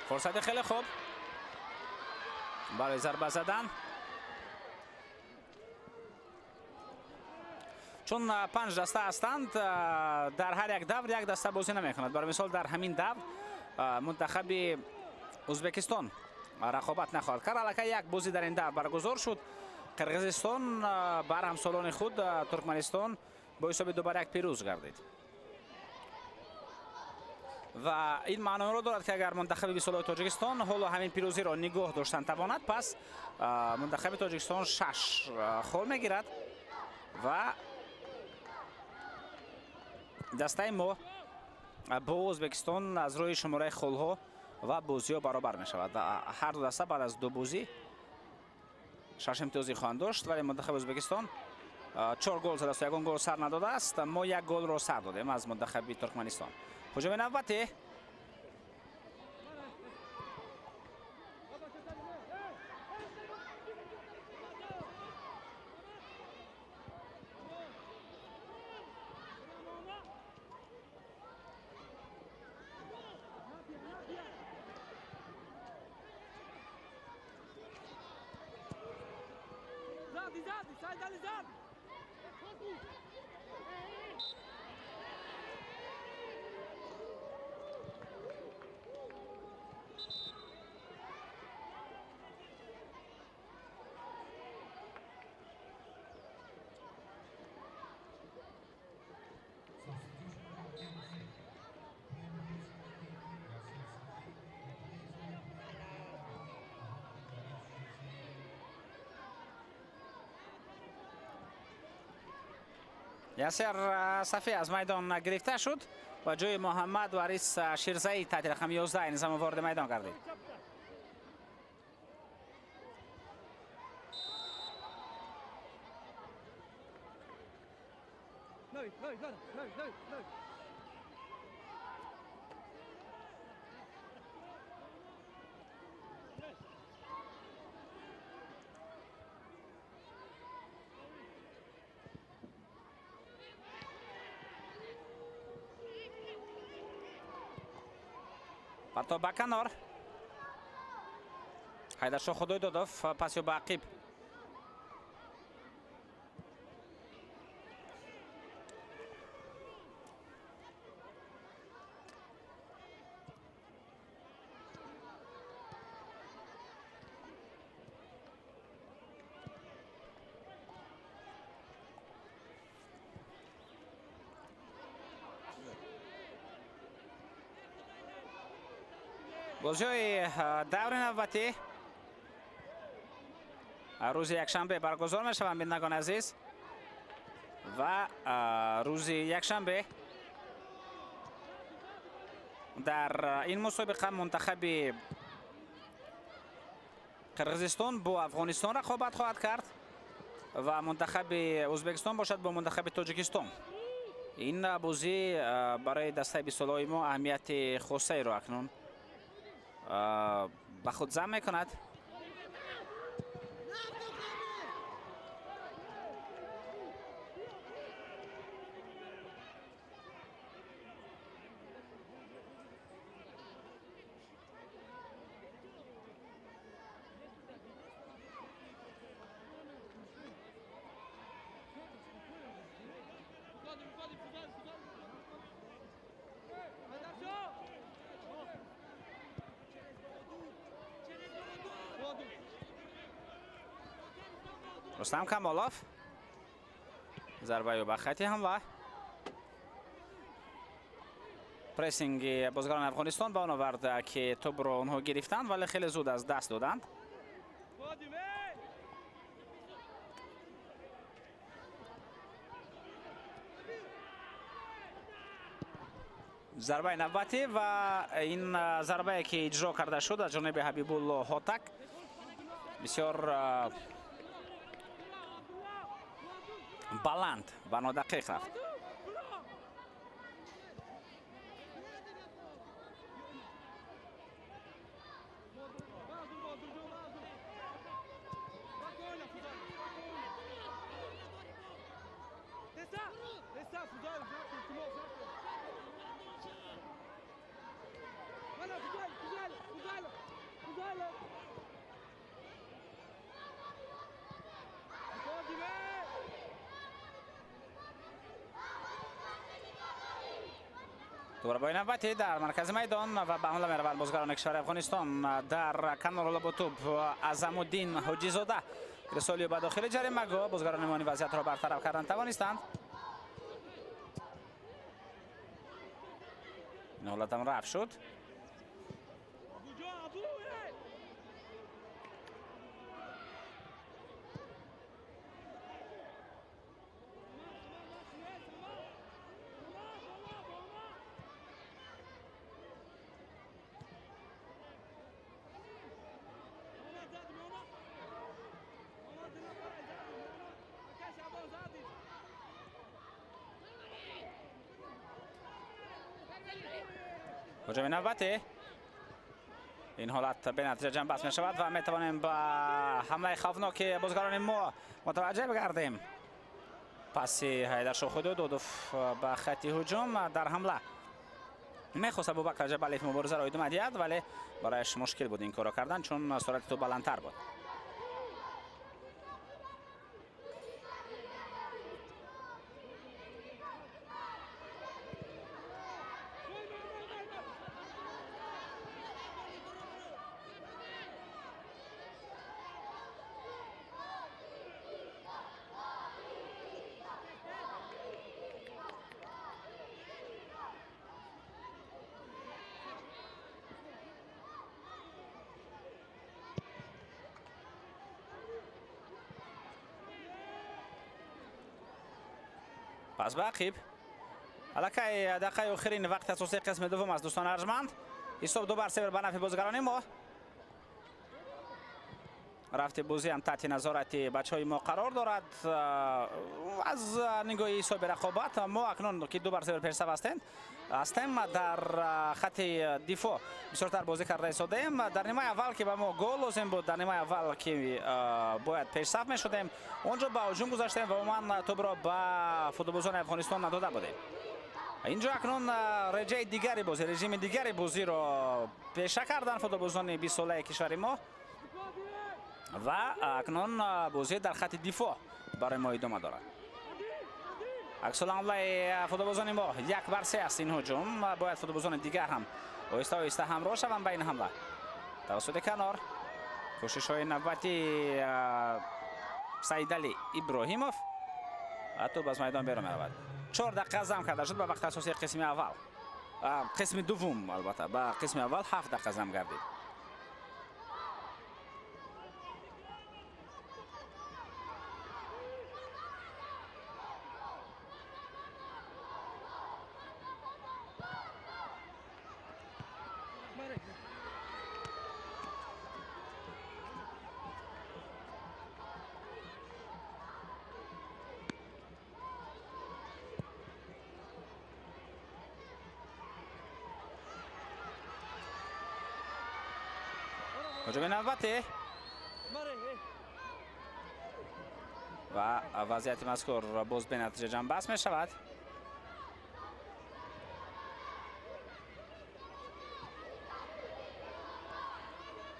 Фурсати хеле хуб барои зарба задан. Чун 5 даста ҳастанд, дар ҳар як давр як даста бозӣ намекунад. Барои мисол дар ҳамин давр мунтахаби Ӯзбекистон рақобат нахоҳад кард. Аллакай як бозӣ дар ин давр баргузор шуд. Қирғизистон бар ҳамсолони худ Туркманистон бо ҳисоби 2-1 пирӯз гардид. Ва ин маъноро дорад, ки агар мунтахаби 20 солаи Тоҷикистон ҳоло ҳамин пирӯзиро нигоҳ доштан тавонад, пас мунтахаби Тоҷикистон 6 хол мегирад ва дастаи мо бо Ӯзбекистон аз рӯи шумораи холҳо ва бозиҳо баробар мешавад. Ҳар ду даста баъд аз 2 бозӣ 6 имтиёзӣ хоҳанд дошт, вале мунтахаби Ӯзбекистон 4 гол задааст, ягон гол сар надодааст. Мо 1 голро сар додем аз мунтахаби Туркманистон. Ҳуҷуми навбатӣ. Ясер Сафи аз майдон гирифта шуд ва ҷои Муҳаммад Варис Ширзаӣ таҳти рақами 11 ин замон вориди майдон гардид. Партов ба канор. Ҳайдаршоҳ Худойдодов паси ба ақиб. Бозиҳои даври навбатӣ рӯзи якшанбе баргузор мешаванд, бинандагони азиз, ва рӯзи якшанбе дар ин мусобиқа мунтахаби Қирғизистон бо Афғонистон рақобат хоҳад кард ва мунтахаби Ӯзбекистон бошад бо мунтахаби Тоҷикистон. Ин бозӣ барои дастаи бистсолаҳои мо аҳамияти хосаеро акнун ба худ зам мекунад. Рустам Камолов зарбаю ба хати ҳамла. Прессинги бозигарони Афғонистон ба он овард, ки тӯбро онҳо гирифтанд, вале хеле зуд аз даст доданд. Зарбаи навбатӣ ва ин зарбае ки иҷро карда шуд аз ҷониби Ҳабибулло Ҳотак бисёр баланд ва нодақиқ рафт. Дубора бо навбатӣ дар маркази майдон ва ба ҳамла мераванд бозигарони кишвари Афғонистон. Дар канор бо тӯб Азамуддин Ҳоҷизода ирсоли ба дохили ҷаримагоҳ. Бозигарони мо ин вазъиятро бартараф кардан тавонистанд. Ин ҳолатам рафт шуд. Ҳуҷуми навбатӣ. Ин ҳолат бенатиҷа ҷамъбаст мешавад ва метавонем ба ҳамлаи хавфноки бозигарони мо мутаваҷҷеҳ бигардем. Паси Ҳайдаршоҳ Худойдодов ба хати ҳуҷум дар ҳамла мехост Абубакр Раҷабалиев муборизаро идома диҳад, вале барояш мушкил буд ин корро кардан, чун суръати тӯб баландтар буд. Пас ба ақиб. Аллакай дақиқаи охирин вақти асосии қисми дуввум аст, дӯстони арҷманд. Ҳисоб 2-0 ба нафъи бозигарони мо. Рафти бозӣ ҳам таҳти назорати бачаҳои мо қарор дорад. Аз нигоҳи ҳисоби рақобат мо акнун ки 2-0 пешсаф ҳастем дар хати дифоъ бисёртар бозӣ карда истодаем. Дар нимаи аввал ки ба мо гол лозим буд, дар нимаи аввал ки бояд пешсаф мешудем, он ҷо ба ҳуҷум гузаштем ва умуман тӯбро ба футболбозони Афғонистон надода будем. Инҷо акнун реҷаи дигари бозӣ, режими дигари бозиро пеша карданд футболбозони 20-солаи кишвари мо ва акнун бозӣ дар хати дифоъ барои мо идома дорад. Аксуламлаи футболбозони мо 1-3 аст ин ҳуҷум. Бояд футболбозони дигар ҳам оҳиста оҳиста ҳамроҳ шаванд ба ин ҳамла. Тавассути канор кӯшишҳои навбати Саидалӣ Иброҳимов тӯб аз майдон берун меравад. 4 дақиқа зам карда шуд ба вақти асосии қисми аввал. Қисми дуввум, албатта, ба қисми аввал 7 дақиқа зам гардид. Ҳуҷуми навбатӣ ва вазъияти мазкур боз бенатиҷа ҷамъбаст мешавад.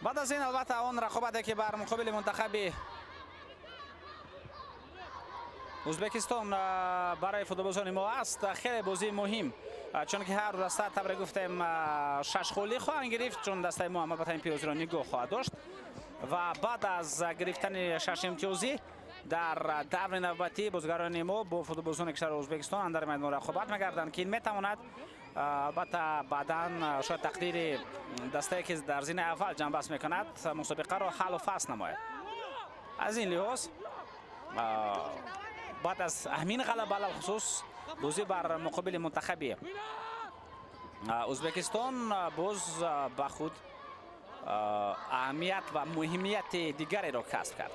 Баъд аз ин албатта он рақобате ки бар муқобили мунтахаби Ӯзбекистон барои футболбозони мо аст, хеле бозии муҳим, чунки ҳар даста тавре гуфтем 6 холӣ хоҳанд гирифт, чун дастаи мо албатта имтиёзиро нигоҳ хоҳад дошт ва баъд аз гирифтани 6 имтиёзӣ дар даври навбатӣ бозигарони мо бо футболбозони кишвари Ӯзбекистон андар майдон рақобат мегарданд, ки ин метавонад албатта баъдан шояд тақдири дастае ки дар зинаи аввал ҷамъбаст мекунад мусобиқаро ҳаллу фасл намояд. Аз ин лиҳоз баъд аз ҳамин ғалаба алалхусус бозӣ бар муқобили мунтахаби Ӯзбекистон боз ба худ аҳамият ва муҳимияти дигареро касб кард.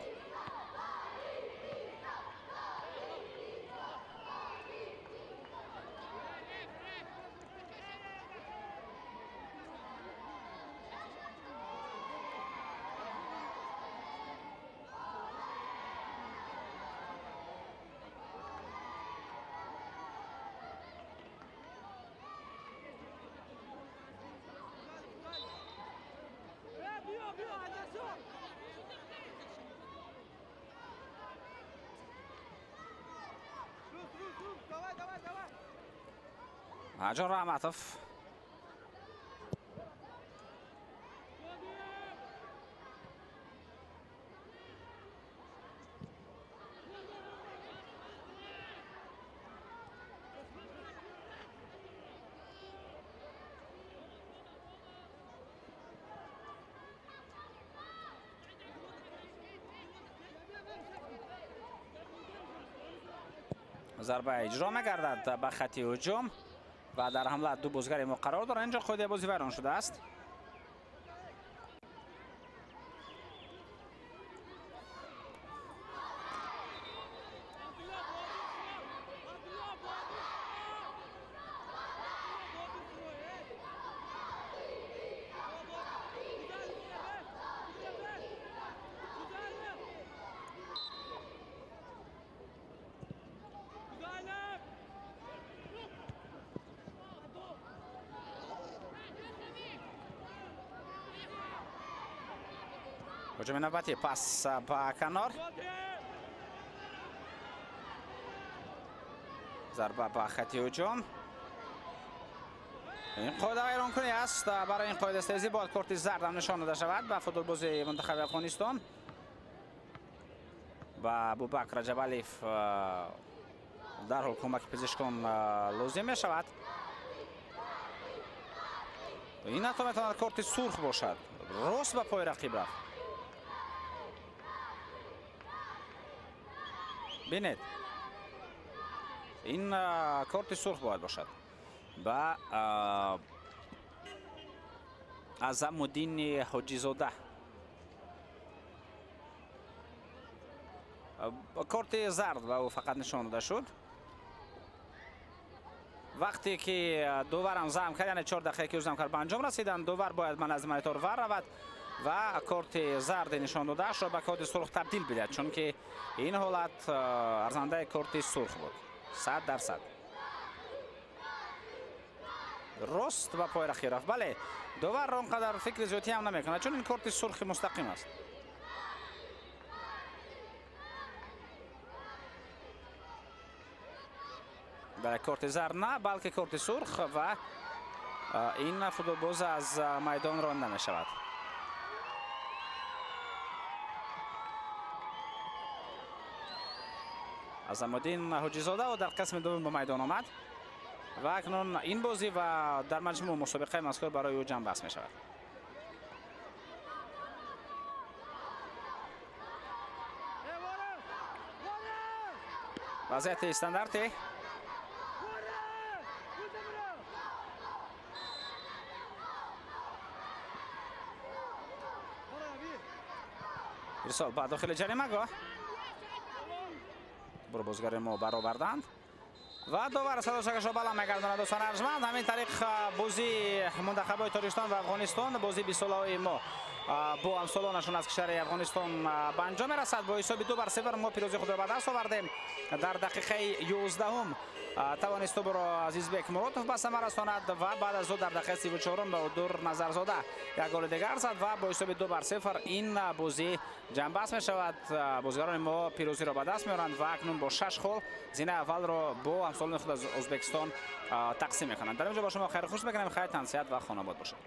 Ҷон Раҳматов зарба иҷро мегардад ба хати ҳуҷум ва дар ҳамла ду бозигари мо қарор доранд. Инҷо қоидаи бозӣ вайрон шудааст. Ҳуҷуми навбатӣ, пас ба канор, зарба ба хати ҳуҷум. Ин қоида вайронкунӣ аст. Барои ин қоида стезӣ бояд корти зард ҳам нишон дода шавад ба футболбози мунтахаби Афғонистон. Ба Абубакр Раҷабалиев дарҳол кӯмаки пизишкон лозим мешавад. Ин ҳатто метавонад корти сурх бошад. Рост ба пои рақиб рафт. Бинед, ин корти сурх бояд бошад ба Азамуддини Ҳоҷизода. Корти зард ба ӯ фақат нишон дода шуд. Вақте ки доварам зам кард, яъне 4 дақиқа ки ӯ зам кард ба анҷом расиданд, довар бояд ба назди монитор вар равад ва корти зарди нишон додаашро ба корти сурх табдил бидиҳад, чунки ин ҳолат арзандаи корти сурх буд 100%. Рост ба пои рақиб рафт. Бале, довар он қадар фикри зиёдӣ ҳам намекунад, чун ин корти сурхи мустақим аст. Бале, корти зард на, балки корти сурх ва ин футболбоз аз майдон ронда мешавад. Азамуддин Ҳоҷизода дар қисми дуввум ба майдон омад ва акнун ин бозӣ ва дар маҷмӯъ мусобиқаи мазкур барои ӯ ҷамъбаст мешавад. Вазъияти стандарти ирсол ба дохили ҷаримагоҳ бозгари мо бароварданд ва довар садосакашро баланд мегардонад. Дӯстони арҷманд, ҳамин тариқ бозии мунтахабҳои Тоҷикистон ва Афғонистон, бозии бистсолаҳои мо бо ҳамсолонашон аз кишвари Афғонистон ба анҷом мерасад. Бо ҳисоби 2-0 мо пирӯзии худро ба даст овардем. Дар дақиқаи 11 тавонист тӯбро Азизбек Муродов ба самар расонад ва баъд аз ӯ дар дақиқаи 34 Баҳодур Назарзода як голи дигар зад ва бо ҳисоби 2-0 ин бозӣ ҷамъбаст мешавад. Бозигарони мо пирӯзиро ба даст меоранд ва акнун бо 6 хол зинаи аввалро бо ҳамсолони худ аз Ӯзбекистон тақсим мекунанд. Дар ин ҷо бо шумо хайрхуш мекунем. Хайр, тансиҳат ва хонобод бошед.